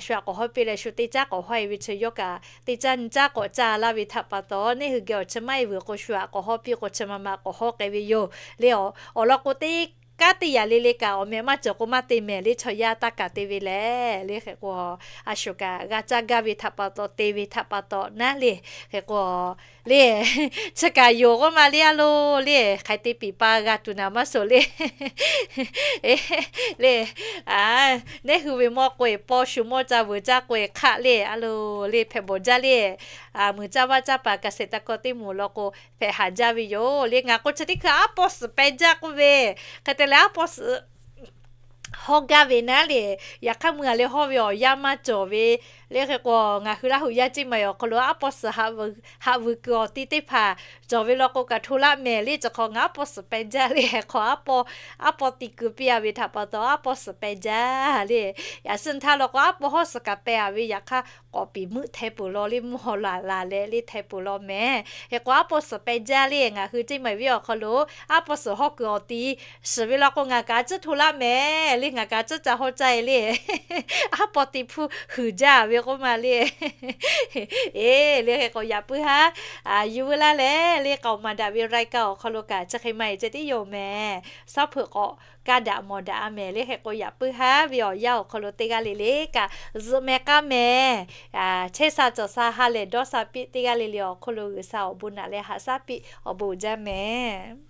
shu aꞈ k'awꞈ hawˉ piˇ leh shu teˇ caˉ k'awꞈ hawˉ-e ve chi yawˇ kaꞈ teˇ caˉ nyiˇ caˉ k'awꞈ caˇ laˇ ve htaꞈ pa taw, neˉ hui geh awˬ chi maˇ-e vuiˬ k'o shu aꞈ k'awꞈ hawˉ piˇ k'o chi ma ma k'awꞈ hawˉ k'ai ve yoˬ le. Awˬ lawn k'o teˇ kaˉ teˇ yaꞈ le le kaꞈ awˬ meh maˇ cawˬ k'o maˇ te mehˍ le, chaw yaˇ taˇ kaˍ te ve lehˬ le. Hk'e k'o, a shu kaꞈ g'a caˇ gaˇ ve htaꞈ pa taw, te ve htaꞈ pa taw naˉ le. Hk'e k'o le, chi kaꞈ yoˬ k'oˆ ma le a lo le, hk'aˬ hk'e te piˍ pa g'a tuˬ naˍ maˇ shuˍ le. Le, neˉ hui ve mawˇ k'oˆ-e pawˇ shu mawˇ ca vuiˬ caˇ k'oˆ-e hk'aˆ le a lo le hpehꞈ bawˬ jaˇ le. Muiˬ caˇ vaˇ caˇ paˍ เกษตรกร teˇ moˍ law k'o hpehꞈ haˍ jaˇ ve yoˬ le. Ngaˬ k'o chi teˇ hkui aˉ pawˇ suhˍ peh jaˇ k'oˆ ve, hk'e te leh aˉ pawˇ suhˍ hawˇ gaˇ ve naˉ le. Yaꞈ hk'aˇ meuˇ a leh hawˇ ve awˬ yanˇ maˇ cawˬ ve le. Hk'e k'o, ngaˬ hui Laˇ hu yaˇ ceˇ ma-e awˬ hk'aw lo aˉ pawˇ suhˍ haꞈ vuiˬ kuiˬ awˬ ti teˇ hpaˍ cawˬ ve law k'o kaꞈ hto laˇ mehˍ le. Chi hk'aw ngaˬ aˉ pawˇ suhˍ peh jaˇ le. Hk'e k'o, aˉ pawˇ ti kuiˬ piˇ a ve htaꞈ pa taw aˉ pawˇ suhˍ peh jaˇ le. Yaꞈ suhˆ htaˇ law k'o aˉ pawˇ hawˉ suhˍ kaꞈ peh a ve, yaꞈ hk'aˇ k'awꞈ piˍ meuˆ hteh peuˬ law le, mvuhˇ haw laˬ laˬ leh le hteh peuˬ law mehˍ. Hk'e k'o, aˉ pawˇ suhˍ peh jaˇ le. Ngaˬ hui ceˇ ma-e viˉ awˬ hk'aw lo aˉ pawˇ suhˍ hawˇ kuiˬ awˬ ti shiˍ ve law k'o, ngaˬ kaꞈ a ciˉ hto laˇ mehˍ le, ngaˬ kaꞈ a ciˉ ca hawˇ caˇ-e le. Aˉ pawˇ ti hpuˇ huiˍ jaˇ ve k'oˆ ma le. Eˬ le, hk'e k'o yaꞈ puiˉ haˉ yuˬ veu laˇ leh le, k'aoˍ maˍ daꞈ ve รายการ awˬ hk'aw lo kaꞈ chi hk'e ma-e ceh tiˉ yoˬ mehˍ. Shaˉ hpeuꞈ k'awꞈ kaˇ daꞈ mawˬ daꞈ a mehˍ le. Hk'e k'o yaꞈ puiˉ haˉ ve awˬ yanˇ awˬ hk'aw lo teˇ g'aˇ le le kaꞈ zuhꞈ meh k'aˉ mehˍ. Chehˇ sha cawˬ sha ha lehˬ dawˇ sha piˇ teˇ g'aˇ le le awˬ hk'aw lo G'uiˬ sha awˬ bon naꞈ leh haꞈ shaˉ piˇ awˬ bon uiˍ jaˇ mehˍ.